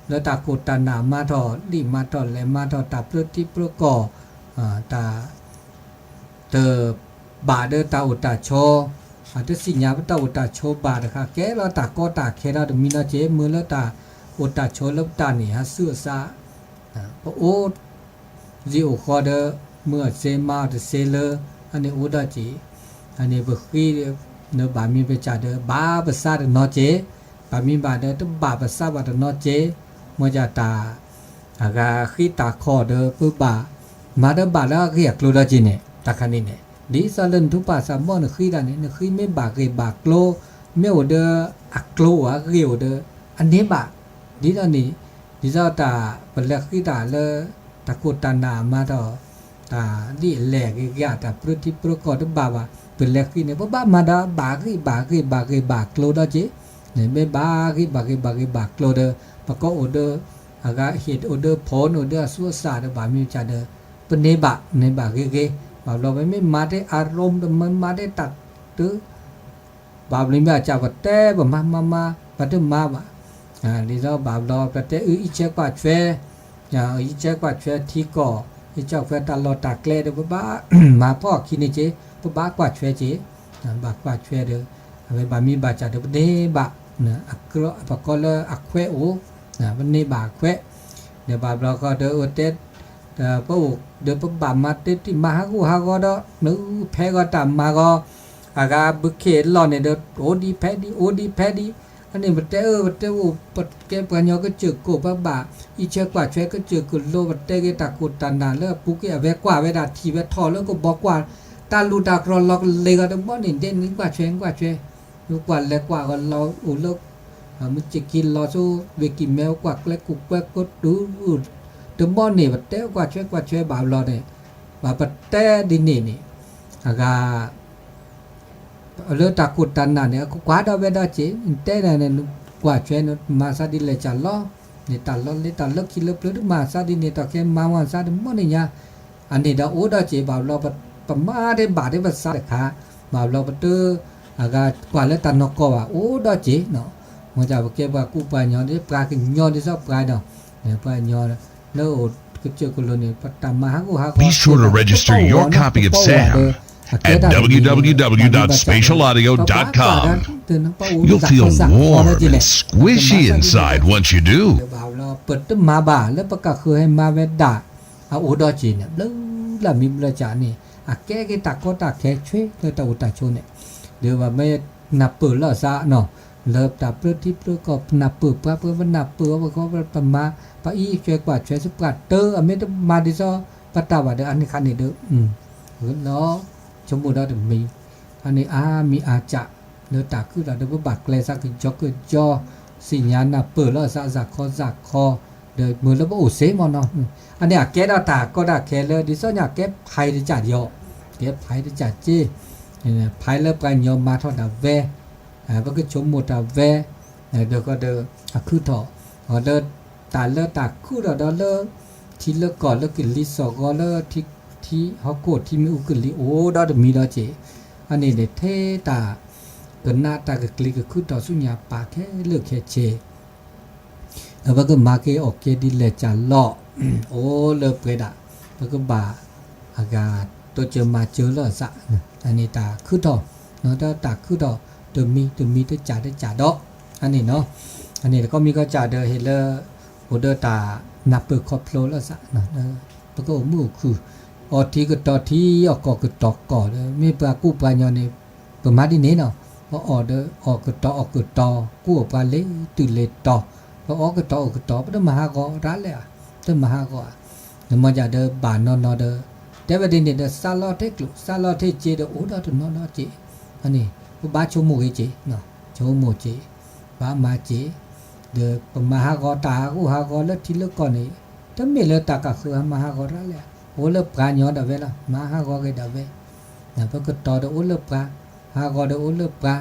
လၢတၢ်ခိၣ်တၢ်နၢ်မၤထီၣ် ဒ်မၤထီၣ်လဲၤမၤထီၣ်တၢ်ပြၢထံပြၢကီၢ်, တၢ် တဘၣ်ဒီးတၢ်အိၣ်တၢ်ဆိး, တသ့ၣ်ညါပတၢ်အိၣ်တၢ်ဆိးဘၣ်တခါ ကဲလီၤတၢ်ကီတၢ်ခဲဒီးတမံၤနီၢ်က့ၤ မ့ၢ်လၢတၢ်အိၣ်တၢ်ဆိးလၢပတၢ်န့ၣ် ဟးဆူအစး, ပအိၣ် စ့အိၣ်ဃီဒီး မုၢ်အစ့မါအီၤတစ့လၢ အန့ၣ်အိၣ်ဒီးက့ၤ, အန့ၣ်ပဃံ နဘၣ်မံၤပစၢ်ဒီး ဘၣ်ပသးတနီၤက့ၤ, ဘၣ်မံၤဘၣ်ဒီး တဘၣ်ပသးဘၣ်တနီၤက့ၤ, မ့ၢ်ဒ်တၢ် အဂၤဃံတၢ်ခီၣ်ဒီး ပဘၣ် မၤတဘၣ်လၢအဂ့ၢ်အကျိၤဒီးက့ၤန့ၣ် တၢ်ခါန့ၣ်န့ၣ် ဒ်သိးလၢနထူးပာ်သးမီၢ်နဃံဒၣ်န့ၣ် နဃံမ့ၢ်ဘၣ်ဂ့ၢ်ဘၣ်ကျိၤ မ့ၢ်အိၣ်ဒီးအကျိၤအိၣ်အဂ့ၢ်အိၣ်ဒီး အန့ၢ်ဘၣ်, ဒ်သိးန့ၣ် ဒ်သိးတၢ်ပလဲၤဃံတၢ်လၢ တၢ်ခိၣ်တၢ်နၢ်မၤထီၣ် တၢ်ဒ်အလဲၢ်ဂ့ၤဂ့ၤ တၢ်ပြၢထံပြၢကီၢ်တဘၣ်ဘၣ် ပလဲၤဃံန့ၣ် ပဘၣ်မၤဒီးဘၣ်ဂ့ၢ်ဘၣ်ဂ့ၢ်ဘၣ်ဂ့ၢ်ဘၣ်ကျိၤဒီးက့ၤ, မ့ၢ်ဘၣ်ဂ့ၢ်ဘၣ်ဂ့ၢ်ဘၣ်ဂ့ၢ်ဘၣ်ကျိၤဒီး ပကအိၣ်ဒီး အဂၤဟ့ၣ်အိၣ်ဒီးဖိန့ၣ်အိၣ်ဒီးအသူအသၣ်ဒီးဘၣ်မံၤစၢ်ဒီး ပန့ၢ်ဘၣ်န့ၢ်ဘၣ်ဂ့ၤဂ့ၤ, ဘၣ်ဘျီပမ့ၢ်မၤတ့ၢ်အရူမ် တမ့ၢ်မၤတ့ၢ်တၢ်တ ဘၣ်ဘျီမ့ၢ်အစၢ်ပတဲပမၤမၤမၤ ပတမၤဘၣ်, ဒ်သိးဘၣ်ဘျီပတဲအံးဆၢကွၢ်ထွဲ, အံးဆၢကွၢ်ထွဲထံကီၢ် အံးဆၢကွၢ်ထွဲတၢ်လီၢ်တၢ်ကျဲဒီး ပဘၣ်မၤဖီၣ်အခံန့ၣ်က့ၤ ပဘၣ်ကွၢ်ထွဲက့ၤ, ဘၣ်ကွၢ်ထွဲဒီး အဝဲဘၣ်မံၤဘၣ်စၢ်ဒီးပန့ၢ်ဘၣ်, ပကိးလၢအခွဲးအိၣ်, ပန့ၢ်ဘၣ်အခွဲး, ဒီးဘၣ်ဘျီဃီဒီးအဝဲတဲ ပအိၣ်ဒီးပဘၣ်မၤတ့ၢ်တံၢ်မၤဟးဂူာ်ဟးဂီၤဒီး နဖဲဂီၤတၢ်မၤဂီၤ, အဂၤဘုခ့လီၢ်န့ၣ်ဒီး အိၣ်ဒံးဖဲဒံး အိၣ်ဒံးဖဲဒံး, အန့ၣ်ပတဲအၢ ပတဲအိၣ် ပကဲပှၤကညီကစၢၢ်ခိၣ် ပဘၣ်အံးဆၢကွၢ်ထွဲကစၢၢ်ကလိ ပတဲဂ့ၤတၢ်ခိၣ်တၢ်နၢ်လၢအပူၤကွံာ် အဝဲကွၢ်ဝဲဒၣ်ထံၣ်ဝဲထီၣ်လၢကဘီကွၢ် တၢ်လူၢ်တၢ်ကြီၤလီၤကလဲၤဂီၤတဘီန့ၣ် ဒဲနကွၢ်ထွဲ ကွၢ်ထွဲ ကွၢ်လဲၤကွၢ်ဂီၤလီၤအိၣ်လၢ မုၢ်စ့ၢ်ကီးလီၤဆူ ဝ့ၢ်ကံၢ်မဲ ကွၢ်ကျဲကိၣ်ကွဲကိၣ်တုၤ တဘီန့ၣ် ပတဲကွၢ်ထွဲကွၢ်ထွဲဘၣ်ဘျီန့ၣ် ဘၣ်ပတဲဒ်န့ၣ်န့ၣ် အဂၤ လၢတၢ်ခိၣ်တၢ်နၢ်န့ၣ် အကကွၢ်ဒီးဝဲဒီးက့ၤ နတဲဒၣ်န့ၣ် ကွၢ်ထွဲန့ၣ် မၤသးဒ်လဲၣ်ကလီၤ န့ၣ်တၢ်လီၢ်လၢတၢ်လၢခံလၢပျၢၤတမၤသးဒ်န့ၣ် တၢ်ကဲမၤဝဲသးတမီၢ်န့ၣ်ညါ အန့ၣ်ဒီးအိၣ်ဒီးက့ၤ ဘၣ်ဘျီ ပမၤတ့ၢ်ဘၣ်တ့ၢ်ပသးတခါ ဘၣ်ဘျီပတ အဂၤကွၢ်လၢတၢ်နီၢ်ကီၢ်ဘၣ် အိၣ်ဒီးက့ၤနီၤ မ့ၢ်တၢ်ပကဲပှၤကူပှၤကညီ ပှၤကညီဒ်သိးပှၤဒီး ပှၤကညီ လၢအိၣ်ကစၢၢ်ကလိၤန့ၣ် ပတၢ်မၤဟးဂူာ်ဟးဂီၤ Be sure to register your copy of SAM at www.spatialaudio.com. You'll feel warm and squishy inside once you do. ဘၣ်ဘျီ ပတမၤဘၣ်လၢပကဃုာ်ဟဲမၤဝဲဒၣ် အအိၣ်ဒီးက့ၤန့ၣ် ဘျုးလၢ်မံၤဘျုးလၢ်ကၢ်န့ၣ် အကဲက့ၤတၢ်ကီတၢ်ခဲဆွ့လၢတၢ်အိၣ်တၢ်ဆိးန့ၣ် ဒီးပမ့ၢ်နၢ်ပၢၢ်လီၤသးနီၤ လၢတၢ်ပြၢထံပြၢကီၢ် ပနၢ်ပၢၢ်ပှၤ ပနၢ်ပၢၢ်အီၤ ပဃီ ပမၤ ပအံးထွဲကွၢ်ထွဲဆူပှၤတၢ် အမ့ၢ်တမၤဒ်သိးပတၢ်ဘၣ်ဒီး အန့ၣ်ခါန့ၣ်ဒီး လီၤ ဆိကမိၣ်ဒီးတမံၤ အန့ၣ်အါမံၤအါကၢ် လၢတၢ်ခုၣ်ထီၣ်ဒီး ပဘၣ်ကျဲးစၢးကယီကယီ, သ့ၣ်ညါနၢ်ပၢၢ်လီၤစး စးခီစးခီ, ဒီးမုာ်လၢပအိၣ်စ့မ့ၢ်နီၤ. အန့ၣ်အကဲထီၣ်တၢ်ကီတၢ်ခဲလၢ ဒ်သိးညါကဲဖးတကးဒီး, ကဲဖးတကးက့, ဖးလၢပှၤကညီမၤထီၣ်တၢ်ဝဲ, ပကဆိကမိၣ်တၢ်ဝဲ, ဒီးကဒီး အခုၣ်ထီၣ်, အီၤလၢ တၢ်လၢတၢ်ခုၣ်ထီၣ်ဒီးလၢ ထံလၢကီၢ်လၢကလံၤစိးဂီၤလၢ ထံဟီၣ်ခိၣ်ထံမ့ၣ်အူကလံၤအိၣ်ဒီတမံၤဒီးက့ၤ, အန့ၣ်န့ၣ်ထဲတၢ် ကနၣ်တၢ်ကကျံၤကခုၣ်ထီၣ်ဆူညါပၤခဲလၢာ်ခဲဆ့ ပကမၤက့ၤအီၣ်က့ၤဒ်လဲၣ်ကၢ်လီၤ, အိၣ်လၢပှဲၤဒၣ်, ပကဘၣ် အဂၤတိစၢၤမၤစၢၤလီၤစး, အန့ၣ်တၢ်ခုၣ်ထီၣ်, ဒီးတၢ်ခုၣ်ထီၣ်တမံၤတမံၤတကးတကးဒီး, အန့ၣ်နီၤ, အန့ၣ်တခီမံၤကီကးဒီးဟ့ၣ်လၢ အိၣ်ဒီးတၢ်နၢ်ပၢၢ်ခီဖျိလီၤစး, ပကအိၣ်မုာ်အိၣ်ခုၣ်, အီထံကတီၤထံ အီၣ်ကီၢ်ကတီၤကီၢ်ဒီး မ့ၢ်ပှၤကူပှၤကညီန့ၣ် ပမၤဒ်န့ၣ်နီၤ, ပအီၣ်ဒီးအီၣ်ကတီၤအီၣ်ကတီၤ ကူအီၣ်ပှၤလၢတုၤလၢတီၤ, ပအီၣ်ကတီၤအီၣ်ကတီၤ ပတမၤဟးဂီၤရၤလဲၣ်ဧါ, တမၤဟးဂီၤဧါ, နမ့ၢ်ကဒီးဘၣ်နီၢ်နီၢ်ဒီး, တဲဝဲဒ်န့ၣ်ဒီး စးလီၤထဲကျိၣ် စးလီၤထဲစ့ဒီး အိၣ်ဒီးတနီၤနီၤစ့, အန့ၣ် ပဘၣ်ဆိကမိၣ်ဂ့ၤစ့, ဆိကမိၣ်စ့, ဘၣ်မၤစ့, ဒီးပမၤဟးဂီၤတၢ်ဟးဂူာ်ဟးဂီၤလၢထံလၢကီၢ်န့ၣ်, တမ့ၢ်လၢတၢ်ကဃုမၤဟးဂီၤရၤလဲၣ်, အိၣ်လၢပှၤကညီဒၣ်ဝဲလီၤ, မၤဟးဂီၤက့ၤဒၣ်ဝဲ, ပကတီၤဒီးအိၣ်လၢပှၤ, ဟးဂီၤဒီးအိၣ်လၢပှၤ,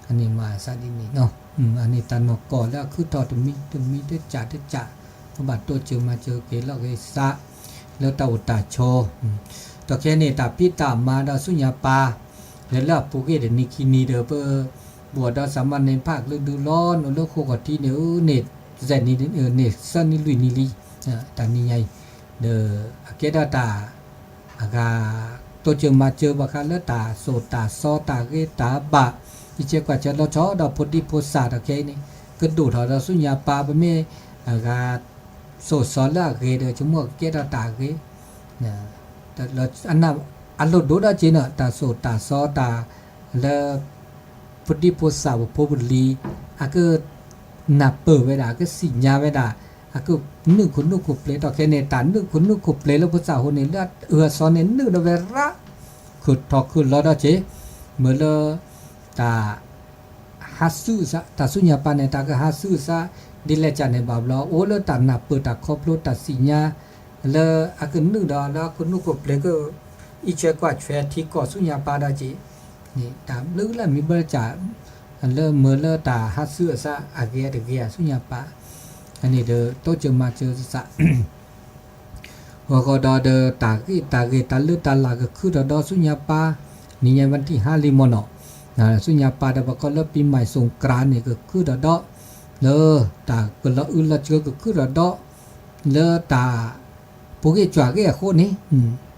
အန့ၣ်မၤစးဒ်န့ၣ်နီၤ, အန့ၣ်တၢ်နီၢ်ကီၢ်လၢအခုၣ်ထီၣ်တမံၤတမံၤတကးတကး, ပဘၣ်တိစၢၤမၤစၢၤက့ၤလီၤဂ့ၤစး, လၢတၢ်အိၣ်တၢ်ဆိး, ဒီးခဲန့ၣ် တၢ်ဖံးတၢ်မၤဒီးဆူညါပၤ, လၢလၢအပူၤကွံာ်တနံၤခံနံၤဒီး ပ ဘၣ်ဒီးစးမၤန့ၣ် ဖးကလုာ်ဒူၣ်လီၤ နအိၣ်လၢဃိာ်ဂီၤထံန့ၣ် န့ၢ်စဲးနံၤ န့ၢ်သၢနံၤလွံၢ်နံၤလံ, တၢ်နံၤညါအံၤ, ဒီးအကဲထီၣ်တၢ် အဂၤ တိစၢၤမၤစၢၤဘၣ်ဃးလၢတၢ်စိၣ်တၢ်စီတၢ်ဂ့ၤတၢ်ဘၣ်, အံးဆဲးကွၢ်ဆၢလီၤဆီဒီးဖိဒံဖိသၣ်ဒီးခဲအံၤန့ၣ်, ကဒိၣ်ထီၣ်ဒီးဆူညါပၤ ပမ့ၢ် အဂၤ စိၣ်စီလၢအဂ့ၤဒီး ဆိကမိၣ်ကကဲထီၣ်တၢ်အဂ့ၤ အလိၣ်ဒိၣ်ဒီးက့ၤနီၤ တၢ်စိၣ်တၢ်စီတၢ်လၢ ဖိဒံဖိသၣ်ပဖိပလံၤ အကနၢ်ပၢၢ်ဝဲဒၣ် အကစံၣ်ညါဝဲဒၣ် အကနုာ်ခိၣ်နူာ်ခိၣ်ပျဲၤထီၣ်ခဲန့ၣ် တၢ်နုာ်ခိၣ်နူာ်ခိၣ်ပျဲၤလၢဖိသၣ်အဃိန့ၣ် လၢအအၢအသီန့ၣ် နုာ်ဒီးဝဲရၣ် ခုၣ်ထီၣ်ခုၣ်လီၤဒီးက့ၤ မ့ၢ်လၢ တၢ် ဟးဆူၣ်အသး တၢ်ဆူညါပၤန့ၣ် တၢ်ကဟးဆူၣ်အသး ဒ်လဲၣ်ကၢ်န့ၣ်ဘၣ်ဘျီ အိၣ်လၢတၢ်နၢ်ပၢၢ်တၢ်ခီဖျိတၢ်စံၣ်ညါ လၢအကနုာ်ဒီးလၢအခိၣ်နူာ်ခိၣ်ပျဲၤက အံးဆဲးကွၢ်ဆၢထံကီၢ်ဆူညါပၤဒီးက့ၤ န့ၣ် တၢ်ဘျုးလၢမံၤဘၢကၢ် လၢမ့ၢ်လၢတၢ်ဟးဆူၣ်အသးအဂ့ၤတဂ့ၤဧါဆူညါပၤ အန့ၣ်ဒီးတိစၢၤမၤစၢၤသး ဂီၤဂီၤဒီးဒီးတၢ်ဂ့ၢ်တၢ်ဂ့ၢ်တၢ်လၢတၢ်လၢ်ကခုထီၣ်ဒီးဆူညါပၤ နံၤညါဝဲတံၢ်ဟါလံမ့ၢ်နီၤ ဆူညါပၤဒီးပကိးလၢပံၤမၢ်စိၣ်ကြၢန့ၣ်ကခုထီၣ်ဒီး လၢတၢ်ကလီၤအုးလီၤစှၤကခုထီၣ်ဒီး လၢတၢ် ပူၤဂ့ၢ်ကွၢ်ဂ့ၢ်အဃိန့ၣ်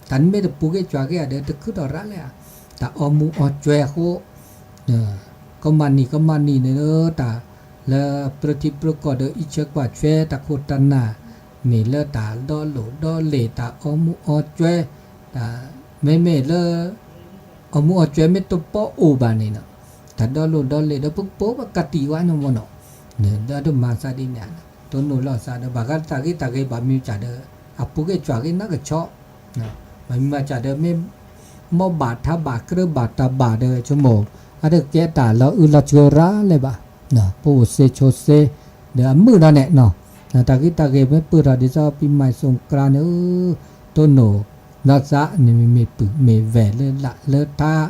တၢ်နမ့ၢ်တပူၤဂ့ၢ်ကွၢ်ဂ့ၢ်ဧါဒီး တခုထီၣ်ရၣ်လဲၣ်ဧါ တၢ်အီမူးအီကၠွဲအဃိ ကမၤနံၤကမၤနံၤန့ၣ်လၢတၢ် လၢပရထံပရကီၢ်ဒီးအံးဆဲးကွၢ်ဆၢတၢ်ခိၣ်တၢ်နၢ် မ့ၢ်လၢတၢ်ဒီလိာ်ဒီလ့ၣ် တၢ်အီမူးအီကၠွဲ တၢ် မ့မ့ၢ်လၢ အီမူးအီကၠွဲမ့ၢ်တပီအိၣ်ဘၣ်န့ၣ်နီၤ တၢ်ဒီလိာ်ဒီလ့ၣ်ဒီးပကပိာ်ဘၣ်ကးတံာ်ဝဲညီမ့ၢ်နီၤ ဒီးတမၤသးဒ်န့ၣ် တိၢ်နီၣ်လီၤသးဒီး ဘၣ်ဃးတၢ်ဂ့ၢ်တၢ်ဂ့ၢ်ဘၣ်မံၤကၢ်ဒီး အပူၤဂ့ၢ်ကွၢ်ဂ့ၢ်နီၢ်ကဆီ ဘၣ်မံၤမၤကၢ်ဒီး မ့ၢ် မ်ဘၣ်ထးဘၣ်ကြၢးဘၣ်တၢ်ဘၣ်ဒီး ဆိကမိၣ် အတကဲတၢ်လီၤအုးလီၤစှၤရၣ်လဲၣ်ဘၣ် ပအိၣ်စ့ဆိစ့ ဒီးအမုာ်ဒီးန့ၣ် တၢ်ဂ့ၢ်တၢ်ဂ့ၢ်မ့ၢ်ပၢၢ်ထီၣ်ဒ်သိးပံၤမၤစိၣ်ကြၢန့ၣ် တိၢ်နီၣ် လီၤသးန့ၣ်မ့မ့ၢ်ပုၢ်မ့ၢ်ဝဲၢ်လၢလၢ်လၢထး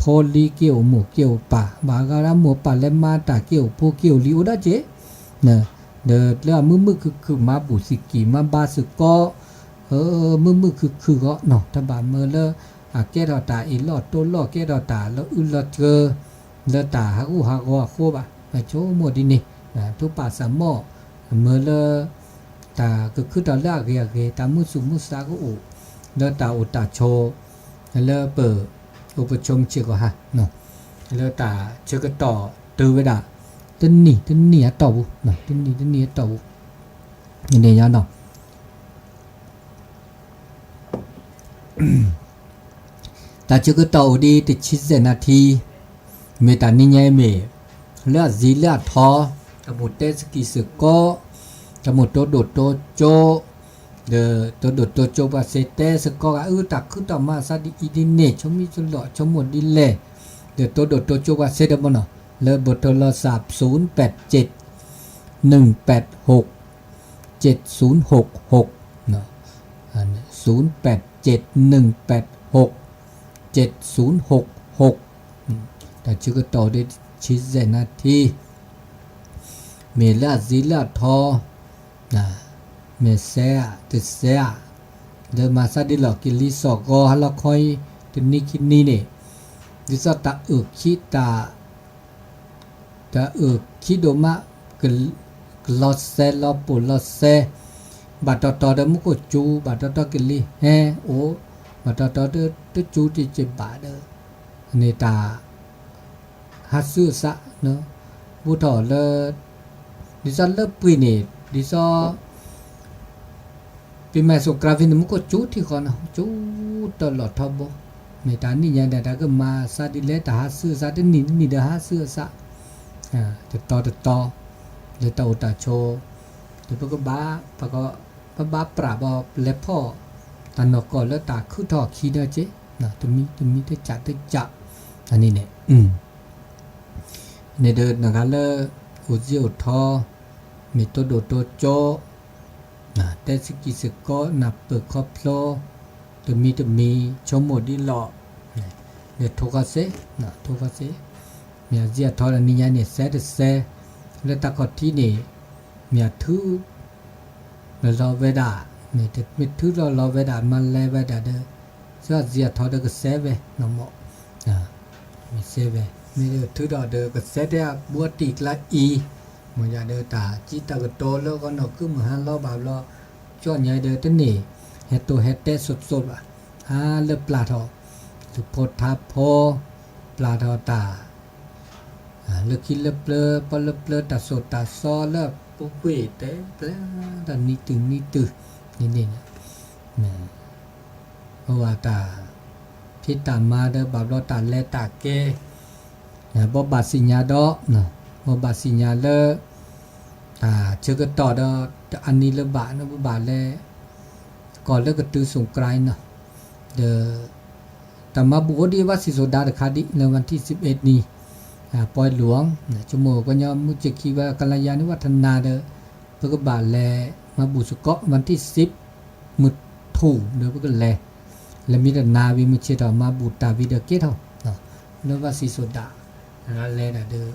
ဖိလံၤက့ၤအိၣ်မိၢ်က့ၤအိၣ်ပၢ် ဘၣ်ဃးလၢမိၢ်ပၢ်လဲၤမၤတၢ်က့ၤအိၣ်ဖိက့ၤအိၣ်လံၤအိၣ်ဒီးက့ၤ ဒီးလၢအမုာ်မုာ်ခုၣ်ခုၣ်မၤဘူၣ်သံကံၢ်မၤဘါသကိး မုာ်မုာ်ခုၣ်ခုၣ်ဂီၢ်နီၤ တဘၣ်မၢလၢ အကဲထီၣ်တၢ်အ့ၣ်လိာ်တိလိာ်ကဲထီၣ်တၢ်လီၤအုးလီၤစှၤ လၢတၢ်ဟးဂူာ်ဟးဂီၤအဃိဘၣ် ဆိကမိၣ်ဒ်န့ၣ် ထူးပာ်စၢ်မီၢ် မၢလၢ တၢ်ကခုထီၣ်လၢအဂ့ၤအဂ့ၤ တၢ်မုာ်သူၣ်မုာ်သးကအိၣ် လၢတၢ်အိၣ်တၢ်ဆိး လၢပ အိၣ်ပဆိးမုၢ်ဆ့ၣ်ကီးဟါ လၢတၢ်ဆၢကတီၢ်တုၤဝဲဒၣ် တနံၣ်တနံၣ်အတီၢ်ပူၤ တနံၣ်တနံၣ်အတီၢ်ပူၤ န့ၣ်ညါနီၤ တၢ်ဆၢကတီၢ်အိၣ်ဒံးတဆံစဲးနၣ်ထံ မ့ၢ်တၢ်နံၤညါအံၤမ့ၢ် လၢအစံးလၢအထီ တၢ်မိၣ်တဲစကံးစ့ၢ်ကီး တၢ်မိၣ်တိဒိၣ်တိကၠိ ဒီးတိဒိၣ်တိကၠိပှၤစ့တဲစ့ၢ်ကီးဂၤ အၢ တၢ်ခုထီၣ်မၤသးဒ်အံၤဒ်န့ၣ် ဆိမိၣ်ဆိလီၢ်ဆိကမိၣ်ဒ်လဲၣ် ဒီးတိၢ်ဒိၣ်တိၢ်ကၠိပှၤစ့တမနီၤ လၢဘိးထၢလီၤစး ศูนย์แปดเจ็ด หนึ่งแปดหก เจ็ดศูนย์หกหก ศูนย์แปดเจ็ด หนึ่งแปดหก เจ็ดศูนย์หกหก တၢ်ဆၢကတီၢ်ဒီးဆံဆဲၣ်နၣ်ထံ မ့ၢ်လၢအစံးလၢအထီ မ့ၢ်စဲဧါ တစဲဧါ လၢမၤသးဒ်လီၢ်ကလံၤစိးကီ ဟါလီၤခီအံၤ တနံၤခံနံၤန့ၣ် ဒ်သိးတၢ်အုၣ်ခံ တၢ် တၢ်အုၣ်ခံဒိၣ်မး က ကလီၤစဲလီၤပိာ်လီၤစဲ ဘၣ်တီတီဒီးမူခိၣ်စူၤ ဘၣ်တီတီကလံၤဟဲအိၣ် ဘၣ်တီတီတစူၤတစံးဘၣ်ဒီး န့ၣ်တၢ် ဟးဆူအသး ဘူးထီၣ်လၢ ဒ်သိးလၢပှ့ၤန့ၣ် ဒ်သိး ပမ့ၢ်စိးကြါဖဲန့ၣ် မူခိၣ်စူၤထံဃီနီၤ စူၤတလီၢ်ထီဘိ မ့ၢ်တၢ်နံၣ်ညါဒီး တၢ်ကမၤသးဒ်လဲၣ် တၢ်ဟးဆူအသး တနံၣ်တနံၣ်ဒီးဟးဆူအသး တတီၤတတီၤ လၢတၢ်အိၣ်တၢ်ဆိး ဒီးပကဘၣ် ပက ပဘၣ်ပြးဘၣ်လဲၤဖီၣ် တၢ်နီၢ်ကီၢ်လၢတၢ်ခုၣ်ထီၣ်ခံဒီးက့ တမံၤတမံၤတကးတကး အန့ၣ်န့ၣ် န့ၣ်ဒီးနဂၤလၢ အိၣ်စ့အိၣ်ထီ မ့ၢ်တိၢ်ဒိၣ်တိၢ်ကၠိ တဲစကံးစကီ နၢ်ပၢၢ်ခီဖျိ တမံၤတမံၤ ဆိကမိၣ်ဒ်လီၢ် ဒီးထိၣ်ဃီစ့ ထိၣ်ဃီစ့ မ့ၢ်အစံးအထီတနံၤညါန့ၣ် စဲတစဲ လၢတၢ်ခီၣ်ထံးန့ၣ် မ့ၢ်အထုး လီၤလီၤဝဲဒၣ် မ့ၢ်ထုးလီၤလီၤဝဲဒၣ် မၤလဲၤဝဲဒၣ်ဒီး စံးအစံးအထီဒီးကစဲဝဲ နီၢ်မီၢ် မ့ၢ်စဲဝဲ မ့ၢ်ထုးဒီးဒီးကစဲတဲအဘူးအတံၢ်ကျါအံၤ မ့ၢ်ယၤဒီးတၢ်စံးတၢ်ကတိၤလၢဂီၢ်နီၢ်ကုမုၢ်ဟါလီၤဘၣ်ဘျီ ကၠီညါဒီးတန့ၢ် ဟဲတိၢ်ဟဲတဲစိးစိးဘၣ် အါလၢပျၢ်ထီၣ် သုးဖိထါဖိ ပျၢ်ထီၣ်တၢ် လၢခံလၢပျၢၤ ပီလၢပျၢၤ တၢ်စိၢ်တၢ်စီလၢပူၤကွံာ် တဲပျၢ်တၢ်နံၤတုၤနံၤတုၤ န့ၣ်န့ၣ် အဝဲတၢ်ဖံးတၢ်မၤဒီး ဘၣ်ဘျီတၢ်လဲၤတၢ်ကဲ ဘီဘၣ်သ့ၣ်ညါဒီး ဘီဘၣ်သ့ၣ်ညါလၢ တၢ်ဆၢကတီၢ်ဒီး တအါနံၤလၢၤဘၣ် နဘၣ်လဲၤ ကီၢ်လၢကတုၤစိးကြါနီၤ ဒီး တၢ်မၤဘူၣ်အိၣ်ဒံးဘၣ်စံၣ်စိၤဒၣ်တခါဒံး လၢ วันที่สิบเอ็ด နံၤ ပီလူၤ ဆိကမိၣ်ကညီမုၢ်ဆ့ၣ်ခံဘၣ် ကလၤယၤန့ၣ် ဝဲထနၢ်ဒီး ပကဘၣ်လဲၤမၤဘူၣ်စ့ၢ်ကီး วันที่สิบ မုၢ်ထူၣ်ဒီးပကလဲၤ လဲၤမ့ၢ်တနၤဝံၤမုၢ်ဆ့ၣ်ထီၣ် မၤဘူၣ်တၢ်ဝံၤဒီးကဲထီၣ် လၢဘၣ်စံၣ်စိၤဒၣ် လဲၤဒၣ်ဒီး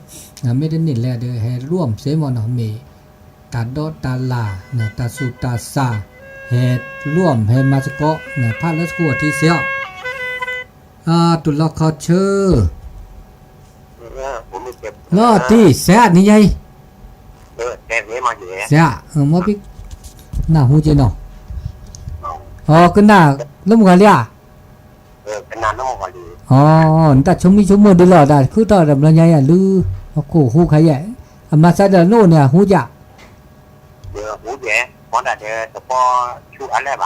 မ့ၢ်တန့ၢ်လဲၤဒီး ဟဲလွံၢ်စ့မ့ၢ်နီၤ မ့ၢ် တၢ်ဒီးတၢ်လၢ် တၢ်သူၣ်တၢ်သၣ် ဟဲလွံၢ်ဟဲမၤစ့ၢ်ကီး ဖးလၢသကိးအထံစ့ၢ်အီၤ တူၢ်လီၤခီဆၢ လီၤတံၢ် စဲးနံၤညါအံၤ စဲး မ်ပနၢ်ဟူက့နီၤ အကနၣ်လၢမုၢ်ဂီၤလံဧါ အ နတၢ်ဆိမိၣ်ဆိကမိၣ်ဒ်လီၤ တၢ်ခုၣ်ထီၣ်တဘျီညါယၤ လုၢ် ဟီၣ်ခိၣ်ဟူခါယဲၢ် အမၤစၢ်ဒီးနအိၣ်န့ၣ် အဟူကၢ် ပအိၣ်တၢ်ဟးဂူာ်ဟး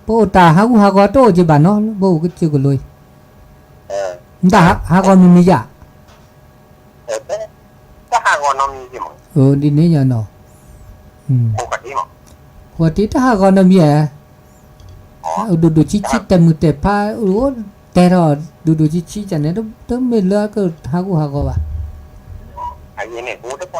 ဂီၤတအိၣ်က့ဘၣ်နီၤ ပအိၣ်ကစၢၢ်ကလိအံၤ နတၢ်ဟးဂီၤမံၤမံၤယၤ ဒ်န့ၣ်ညါနီၤ ဃိးတံၢ်တၢ်ဟးဂီၤနီတမံၤဧါ ဒိၣ်ဒိၣ်ဆံးဆံး တဲာ်မုၢ်တဲာ်ဖး အိၣ်တဲထီၣ် ဒိၣ်ဒိၣ်ဆံးဆံး ကန့ၣ် တမ့ၢ်လၢကဟးဂူာ်ဟးဂီၤဘၣ် ဒ်န့ၣ်ညါ လူၤကစ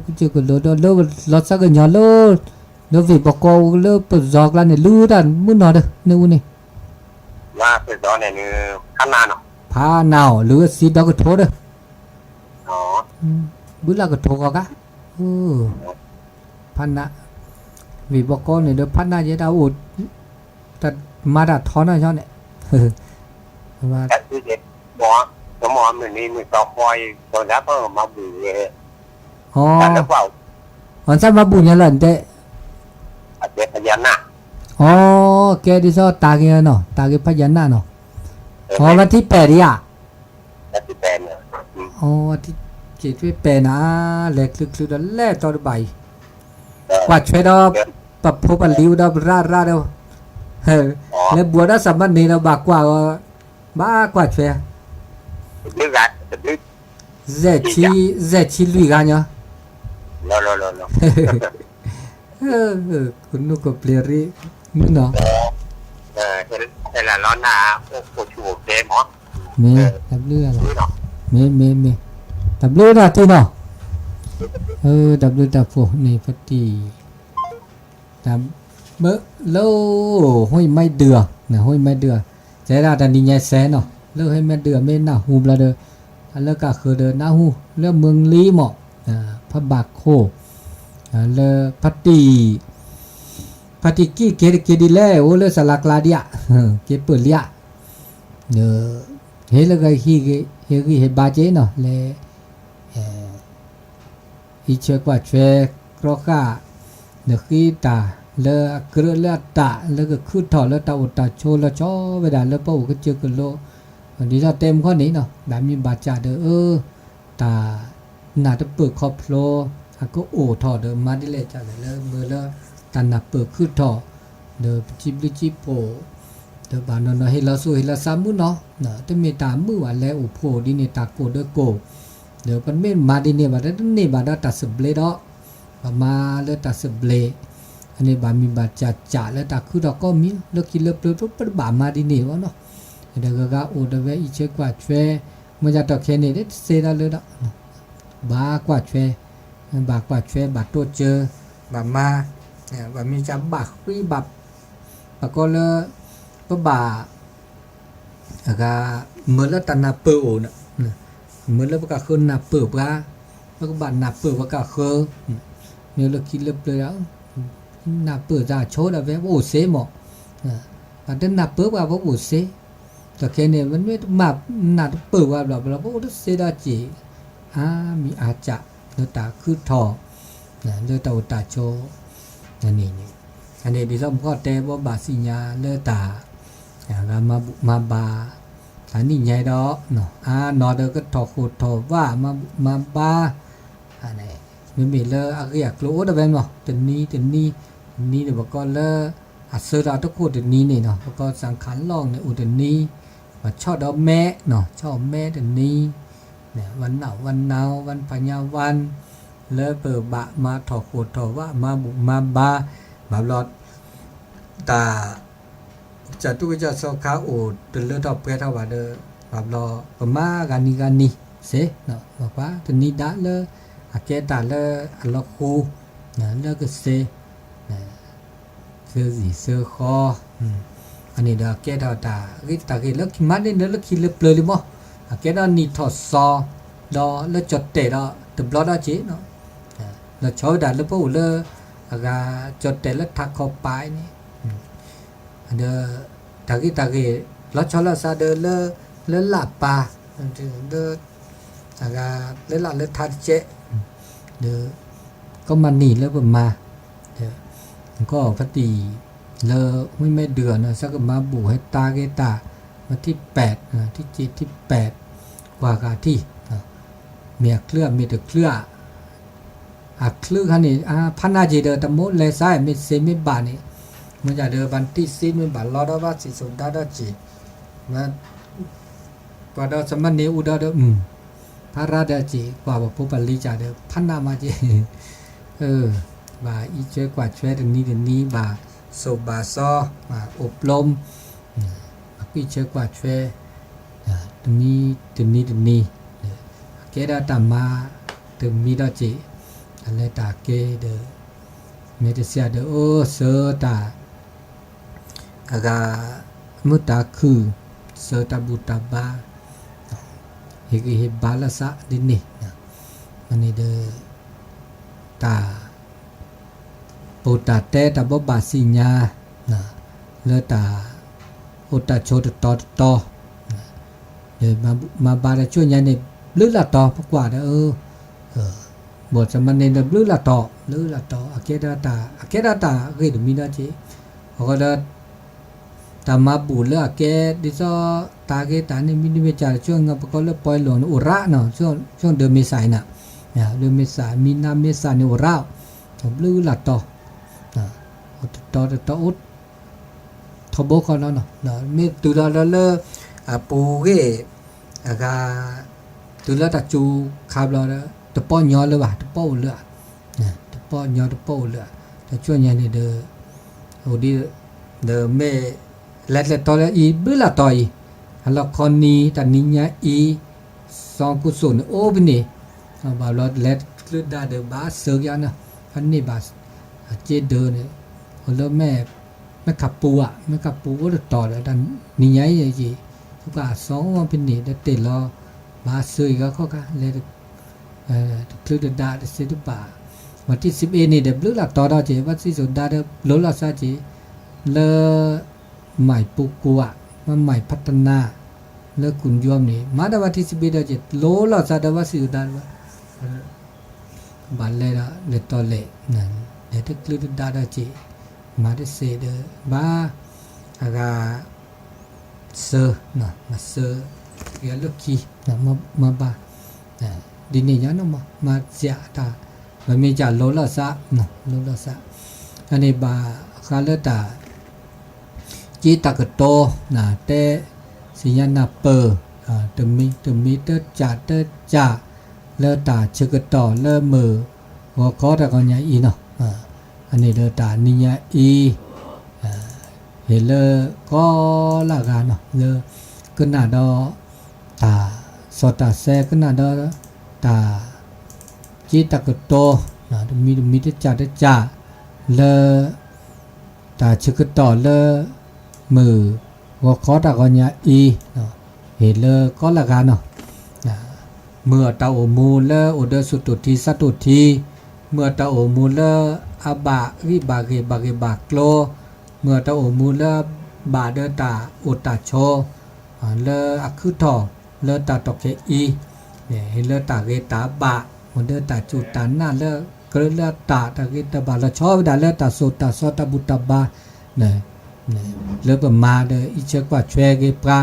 ၢၢ်ကလိဒီး လၢလီၤသးကညီၤလၢ လၢဝ့ၢ်ဘီကီၢ်လၢပယီၤကျါန့ၣ် လုၢ်တၢ်မုၢ်နီၤဒီး န့ၣ်အူန့ၣ် ဖးနၢ်အီၤ လုၢ်အစံးဒီကထိဒီး ဘုလၢကထိဂီၤကါ ဖးနၢ် ဝ့ၢ်ဘီကီၢ်န့ၣ်ဒီး ဖးနၢ်ယဲတၢ်အိၣ် တၢ်မၤတၢ်ထီနီၢ်ညီန့ၣ် မ့ၢ်မ့ၢ် မုၢ်နံၤမုၢ်သီဃီအံၤ အီၤ အီၤ နစၢ်မၤဘူၣ်ညါလၢနတဲ အီၤ ကဲဒ်သိးတၢ်ဂ့ၤနီၤ တၢ်ဂ့ၤဖးယၤနၢ်နီၤ အီၤ วันที่แปด ဒံးဧါ အီၤ วันที่แปด နၤ လဲၤချုးချုးဒီးလဲၤတီဒီးဘၣ်အံၤ ကွၢ်ဆွဲဒီး ပဖိပလံၤအိၣ်ဒီးပရၣ်ရၣ်ဒီး လဲၤဘှီဒီးစးမၤန့ၢ်ဒီးဘၣ်ကွၢ်အီၤ ဘၣ်ကွၢ်ဆွဲ စဲးဆံ စဲးဆံလွံၢ်ဂၤညီ လီၤလီၤလီၤလီၤ ကနူၢ်ကပျ့ၤရံၣ် မုၢ်နီၤ, ဟဲလီၤလီၤနၤ, အိၣ်ဆူၣ်အိၣ်ဘဲမး, မ့ၢ်တဘျုးလီၤ, မ့ၢ် မ့ၢ် မ့ၢ်, တဘျုးတၢ်ထံၣ်နီၤ, တဘျုးတၢ်ဖိန့ၣ် ဖါတံၢ် တၢ်ဘၣ်လၢ ဟိမ့ၢ်ဒုးအီၤ, ဟိမ့ၢ်ဒုးအီၤ, တဲဒၣ်တနံၤညါစဲနီၤ, လၢဟိမ့ၢ်ဒုးအီၤ မ့ၢ်နၢ်ဟူဘျီဒီး လၢကးဃၢၤဒီးနၢ်ဟူ လၢမုၢ်လံမး, ဖးဘးခိၣ်, လၢဖါတံၢ်, ဖါတံၢ်ကံၢ်က့ၤတက့ၤဒ်လဲၣ် အိၣ်လၢစလါကျါဒံးဧါ, က့ၤပၢၢ်လံဧါ, ဒီး ဟ့ၣ်လၢဂ့ၤ ဟ့ၣ်ဂံၢ်ဟ့ၣ်ဘါက့ၤနီၤ လၢ အံးဆှဲကွၢ်ဆှဲ ကြီဃာ် နဃ့တၢ်လၢအကြၢးလၢအတၢ် လၢကခုၣ်ထီၣ်လၢတၢ်အိၣ်တၢ်ဆိးလီၤဆီဝဲဒၣ်လၢပအိၣ်ကစၢၢ်ကလိ, ဒ်သိးတဲမုၢ်ခီၣ်န့ၣ်နီၤ ဘၣ်မ့ၢ်ဘၣ်စးဒီး အၢ တၢ်နၢ်တပၢၢ်ခီဖျိ အကအိၣ်ထီၣ်ဒီးမၤဒ်လဲၣ်ဒ်လဲၣ်လၢမ့ၢ်လၢ တၢ်နၢ်ပၢၢ်ခုၣ်ထီၣ် ဒီးပစံးဘျုးစံးဖှိၣ် ဒီးဘၣ်နီၢ်နီၢ်ဟ့ၣ်လီၤစိဟ့ၣ်လီၤစၢ်မုၢ်နီၤ, တမ့ၢ်တၢ်မုာ်ဘၣ်လၢအိၣ်ဖှိၣ်ဒ်န့ၣ် တၢ်ကိၢ်ဒီးကိၢ်, ဒီးပမ့ၢ်မၤဒ်န့ၣ်ဘၣ်ဒီး တန့ၢ်ဘၣ်ဒီးတၢ်သဘျ့ဒီး ပမၤလၢတၢ်သဘျ့, အန့ၣ်ဘၣ်မ့ၢ်ဘၣ်စးစးလၢတၢ်ခုၣ်ထီၣ်ကိးမံၤ လၢခံလၢပျၢၤ ပတဘၣ်မၤဒ်န့ၣ်ဘၣ်နီၤ, ဒီးဂၤဂၤအိၣ်ဒီးဝဲအံးဆှဲကွၢ်ဆှဲ, မ့ၢ်ယၤတီၢ်ခဲန့ၣ် တစ့ဒီးလၢဒီး ဘၣ်ကွၢ်ဆှဲ, ဘၣ်ကွၢ်ဆှဲ ဘၣ်တိစၢၤ, ဘၣ်မၤ, ဘၣ်မ့ၢ်စးဘၣ်ဃံဘၣ်, ပကိးလၢ ပဘၣ် အဂၤ မၢလၢတၢ်နၢ်ပၢၢ်အိၣ်, မၢလၢပကဃၢနၢ်ပၢၢ်ပှၤ, ပကဘၣ်နၢ်ပၢၢ်ပကဃၢ, မ့ၢ်လၢခံလၢပျၢၤ နၢ်ပၢၢ်သးဆိဒီးဝဲပအိၣ်စ့မး, ပတနၢ်ပၢၢ်ပှၤ ပအိၣ်စ့, တခဲန့ၣ် မ့ၢ်တမၤနၢ်တပၢၢ်ပှၤဘျီဘျီ ပအိၣ်တစ့ဒီးစ့, အါမံၤအါစး လၢတၢ်ခုၣ်ထီၣ် လၢတၢ်အိၣ်တၢ်ဆိး န့ၣ်, အန့ၣ်ဒ်သိးမုၢ်ခီၣ်တဲဘိးဘၣ်စံၣ်ညါလၢတၢ် ဂၤမၤဘူၣ်မၤဘါ တၢ်နံၣ်ညါဒီး အါနီၢ်ဒီးကထီၣ်ဃိၣ်ထီၣ်ဝၣ်မၤဘူၣ်မၤဘါ, မ့မ့ၢ်လၢအဂ့ၢ်အကျိၤအိၣ်တဝဲမး တနံၤတနံၤ, တနံၤန့ၣ် ပကိးလၢ အဆၢဒီးတခိၣ်တနံၤန့ၣ်နီၤ ပကိးစၢ်ခးလီၢ်န့ၣ်အိၣ်တနံၤ, ပဆီၣ်ဒီးမဲ, ဆီၣ်မဲတနံၤ, ဝၣ်နၢ်ဝၣ်နၢ် ဝၣ်ဖးညါဝၣ်, လၢပဘၣ်မၤထီၣ်ဃိၣ်ထီၣ်ဝၣ်မၤဘူၣ်မၤဘါ, ဘၣ်ဘျီ တၢ် ကစၢ်တူၢ်ကစၢ်စီခါအိၣ်တလၢထီၣ်ပှဲၤထီၣ်ဘၣ်ဒီး ဘၣ်ဘျီ ပမၤဂၤနံၤဂၤနံၤစ့, ပှၤတနံၤဒါလၢ အကဲတၢ်လၢအလီၤဃူ လၢကစ့ သၢဂံၢ်သၢဃီ, အန့ၣ်ဒီးအကဲထီၣ်တၢ်ဂ့ၢ်တၢ်ဂ့ၢ်လၢခံမၤန့ၣ်လၢခံလၢပျၢၤလံမး, အကဲထီၣ်နံၣ်ထီၣ်စီ ဒီးလၢကၠီၣ်တဲာ်ဒီးတဘျီဒီးက့ၤ, လီၤဆီဝဲဒၣ်လၢပအိၣ်လၢ အဂၤကၠီၣ်တဲာ်လၢထးခီပၤန့ၣ် ဒီး တၢ်ဂ့ၢ်တၢ်ဂ့ၢ် လီၤဆီလီၤစးဒီးလၢ လၢလၢ်ပၤ လၢ အဂၤ လၢလၢ်လၢထးတကဲး ဒီး ကီမၤနံၤလၢပမၤ ဒီး ကီၢ်ဖါတံၢ် လၢမှံမဲဒုးအီၤန့ၣ် ဆၢကမၤဘူၣ်ဟဲတၢ်ဂ့ၢ်တၢ် ဝဲထံၣ်ပဲာ် ထံၣ်က့ၤထံၣ်ပဲာ် ကွၢ်ဃာ်ထံၣ် မ့ၢ်အချၢအမ့ၢ်တချၢဧါ အချၢခါန့ၣ် ဖးနၢ်က့ၤဒီး တမိၣ်လဲၤစါ မ့ၢ်စ့မ့ၢ်ဘၣ်န့ၣ် မ့ၢ်ဒၣ်ဒီး ဘၣ်တံၢ်စ့မ့ၢ်ဘၣ်လီၤဒီး ဘၣ်စံၣ်စိၤဒါဒီးစ့ၢ် ပှၤဒီးစမၢ်န့ၣ်အူဒီးဒီး ဖးရါဒီးစ့ၢ် ကွၢ်ပှၤဖိပှၤလံၤကဒီး ဖးနၢ်မးက့ၤ ဘၣ်အံးဆွဲကွၢ်ဆွဲတနံၤတနံၤ ဘၣ်စိၣ်ဘၣ်စီ ဘၣ်အိၣ်ပျိမ ဘၣ်ကွံာ်ဆွဲကွၢ်ဆွဲ တနံၤတနံၤတနံၤ အကဲဒၣ်တၢ်မၤတမံၤဒီးစ့ၢ် အလဲၤတၢ်ကဲဒီး မ့ၢ်တစဲးဒီး အိၣ်စၢၤတၢ် အဂၤ မုၢ်တၢ်ခုၣ် စၢၤတၢ်ဘူၣ်တၢ်ဘါ ဟ့ၣ်ဂံၢ်ဟ့ၣ်ဘါလၢသးဒ်န့ၣ် မ့ၢ်န့ၣ်ဒီး တၢ် ပိာ်တၢ်တဲတၢ်ဘိးဘၣ်စံၣ်ညါ လၢတၢ်အိၣ်တၢ်ဆိးတတီၤတတီၤ ဒီးမၤဘါတၢ်ဆူညါန့ၣ် ဘျုးလၢ်တီၤ ပကွၢ်ဒီး ဘီၣ်စမၢ်န့ၣ်ဒီးဘျုးလၢ်တီၤ ဘျုးလၢ်တီၤ အကဲဒၣ်တၢ် အကဲဒၣ်တၢ်ဂ့ၢ်တမံၤဒီးက့ၢ် အဃိဒီး တၢ်မၤဘူၣ်လၢအကဲ ဒ်သိးတၢ်ဂ့ၢ်တၢ်န့ၣ် မ့တမ့ၢ်ကၢ်တဆိၣ် ပကိးလၢပီၢ်လီၤန့ၣ် အိၣ်ရၣ်နီၤ ဆိၣ်ဒၢမ့ၢ်စးအံၤနၤ ဒၢမ့ၢ်စး မံနါမ့ၢ်စးန့ၣ်အိၣ်ရၣ် ဘျုးလၢ်တီၤ အိၣ်တတီၤတတီၤအိၣ် ထီဘိခီနီၤ မ့ၢ်တုၤလီၤလၢ အပူၤဂ့ၢ် အဂၤ တုၤလၢတၢ်စူၤခါဘျီဒီး တပီၢ်ညီလၢၤဘၣ် တပီၢ်အိၣ်လၢၤ တပီၢ်ညီတပီၢ်အိၣ်လၢၤ အဆိညါန့ၣ်ဒီး အိၣ်ဒ် ဒီးမ့ၢ် လဲၤတလဲၤတီလၢအံၤ ဘျုးလၢတီအံၤ, ဟါလီၤခီနံၤ တၢ်နံၤညါအံၤ စီၤကူစိၣ်န့ၣ်အိၣ်ဖဲန့ၣ်, ဘၣ်ဘျီလဲၤတချုးဒၣ်ဒီးဘၣ်စၢၤက့ၤနီၤ, ဘၣ်န့ၢ်ဘၣ် အစ့ဒၢန့ၣ် အိၣ်လၢ မဲၢ်ခးပူၤဧါ, မဲၢ်ခးပူၤအိၣ်တတီၤဒီး တၢ်နံၤညါအံၤ ယံာ် သုကစီၤအိၣ်ဖဲန့ၣ်ဒီးတ့ၢ်လီၤ ဘၣ်စၢၤအံၤဂၤခီၣ်ခါ လဲၤ တချုးတဒါတစ့တဘၣ်, ဝဲတံၢ်စံးဘ့ၣ်န့ၣ်ဒီး ဘျုးလၢတီဒီးက့ၤ ဘၣ်စံၣ်စိၤဒါဒီး လိၤလီၤစးက့ၤ လၢ မၢ်ပူၤကူဧါ, မၢ်ဖးတနါ လၢကူၣ်ယွၤန့ၣ် မၤဒီးဝဲတံၢ်စံးဘ့ၣ်ဒီးက့ၤ လိၤလီၤစးဒီးဘၣ်စံၣ်စိၤဒါဒီး ဘၣ်လဲၤဒီးလဲၤတီလဲၤ လဲၤတချုးတဒါဒီးက့ၤ မၤတစ့ဒီး ဘၣ် အဂၤ စၢၤ မၤစၢၤ ယလၢခံ မၤဘၣ် ဒ်န့ၣ်ညါနီၤ မၤစၢၤတၢ် ပမ့ၢ်စၢၤလိၤလီၤစး လိၤလီၤစး အန့ၣ်ဘၣ်ဃးလၢတၢ် က့တၢ်ကတိၤ တဲ စံၣ်ညါနၢ်ပၢၢ် တမံၤတမံၤ တစၢ်တစၢ် လၢတၢ်ဆၢကတီၢ်လၢမုၢ်ဂီၤခီတၢ်ဂီၤညါအံၤနီၤ, အန့ၣ်ဒီးတၢ်နံၤညါအံၤ ဟ့ၣ်လၢကိးလၢအဂၤနီၤ လၢ ကနၣ်ဒီး တၢ်စီတၢ်ဆှံ ကနၣ်ဒီး တၢ် က့တၢ်ကတိၤ တမံၤတမံၤ တစၢ်တစၢ် လၢ တၢ်ဆၢကတီၢ်လၢ မုၢ်ဂီၤခီတၢ်ဂီၤညါအံၤ ဟ့ၣ်လၢကိးလၢအဂၤနီၤ, မုၢ်အတၢ်အိၣ်မူလၢအိၣ်ဒီးစူၢ်တိၢ်ထံဆါတိၢ်ထံ, မုၢ်အတၢ်အိၣ်မူလၢအဘၣ်ဂံၢ်ဘၣ်ဂ့ၤ ဘၣ်ဂ့ၢ်ဘၣ်ကျိၤ, မုၢ်အတၢ်အိၣ်မူလၢဘၣ်ဒီးတၢ်အိၣ်တၢ်ဆိး လၢအခုထီၣ်လၢတၢ်တီၢ်ခဲအံၤ, ဟ့ၣ်လၢတၢ်ဂ့ၤတၢ်ဘၣ် အိၣ်ဒီးတၢ်စူၢ်တၢ်နာ်လၢကြၢးလၢအတၢ် တၢ်ဂ့ၤတၢ်ဘၣ်လီၤဆီဝဲဒၣ်လၢတၢ်စိၢ်တၢ်ဆှီတၢ်ဘူၣ်တၢ်ဘါ လၢပမၤဒီးအံးဆၢကွၢ်ဆှဲက့ၤပှၤ,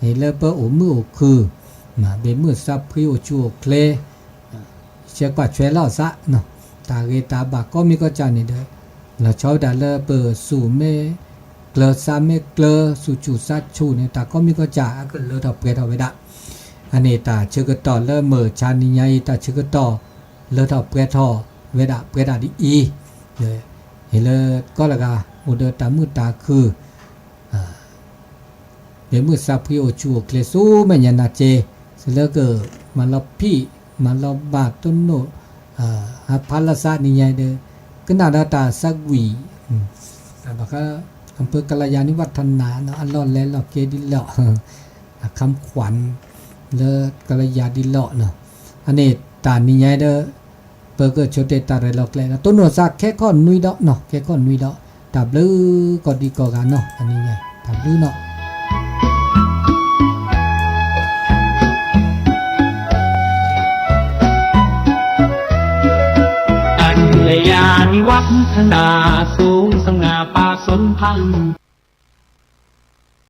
ဟ့ၣ်လၢပအိၣ်မုာ်အိၣ်ခုၣ်, ဘၣ်မုာ်သးဖှံအိၣ်ဆူၣ်အိၣ်ချ့ ဆဲးကွၢ်ဆွဲလီၤအသး, တၢ်ဂ့ၤတၢ်ဘၣ်ကိးမံၤကိးကၠၢ်န့ၣ်ဒီး လီၤဆီဝဲဒၣ်လၢပစူၢ်မ့ၢ်ကျၢၤ သးမ့ၢ်ကျၢၤ စူၢ်ဆူၣ်သးဆူၣ်န့ၣ် တၢ်ကိးမံၤကိးကၠၢ် အကလၢထီၣ်ပှဲၤထီၣ်ဝဲဒၣ်. အန့ၣ်တၢ်ဆၢကတီၢ်လၢမုၢ်ဆါနံၤညါအံၤ တၢ်ဆၢကတီၢ်လၢထီၣ်ပှဲၤထီၣ်ဝဲဒၣ် ပှဲၤဒၣ်ဒ်အံၤ, ဟ့ၣ်လၢကိးလၢဂၤ အိၣ်ဒီးတၢ်မုာ်တၢ်ခုၣ် ဘၣ်မုာ်သးဖှံအိၣ်ဆူၣ်အိၣ်ချ့ဆူမဲာ်ညါနၤစ့, စလၢကမၤလီၤဖံး မၤလီၤဘၣ်တိၢ်နီၣ် ဟးဖးလီၤသးနံၤညါဒီး ကနၣ်ဒီးတၢ်သးဝံၣ် ဘၣ်ဃး အဖၢကလၤယၤနံၣ်ဝးထနၢ် အလီၢ်လဲၤလီၢ်က့ၤဒ်လီၢ် အခမ်းခွန် လၢကလၤယၤဒ်လီၢ်နီၤ, အန့ၣ်တၢ်နံၤညါဒီး ပကဆိတ့ၢ်တၢ်ရဲၣ်လီၤကျဲၤဒီး တိၢ်နီၣ်သးခဲခီၣ်နွံဒီးနီၤ ခဲခီၣ်နွံဒီး တၢ်ဘျုးကိးဒံကိးဂၤနီၤ တၢ်နံၤညါ တၢ်ဘျုးနီၤ ကလၤယၤနံၣ်ဝးထနၢ် အစိစှၤပာ်စိဖး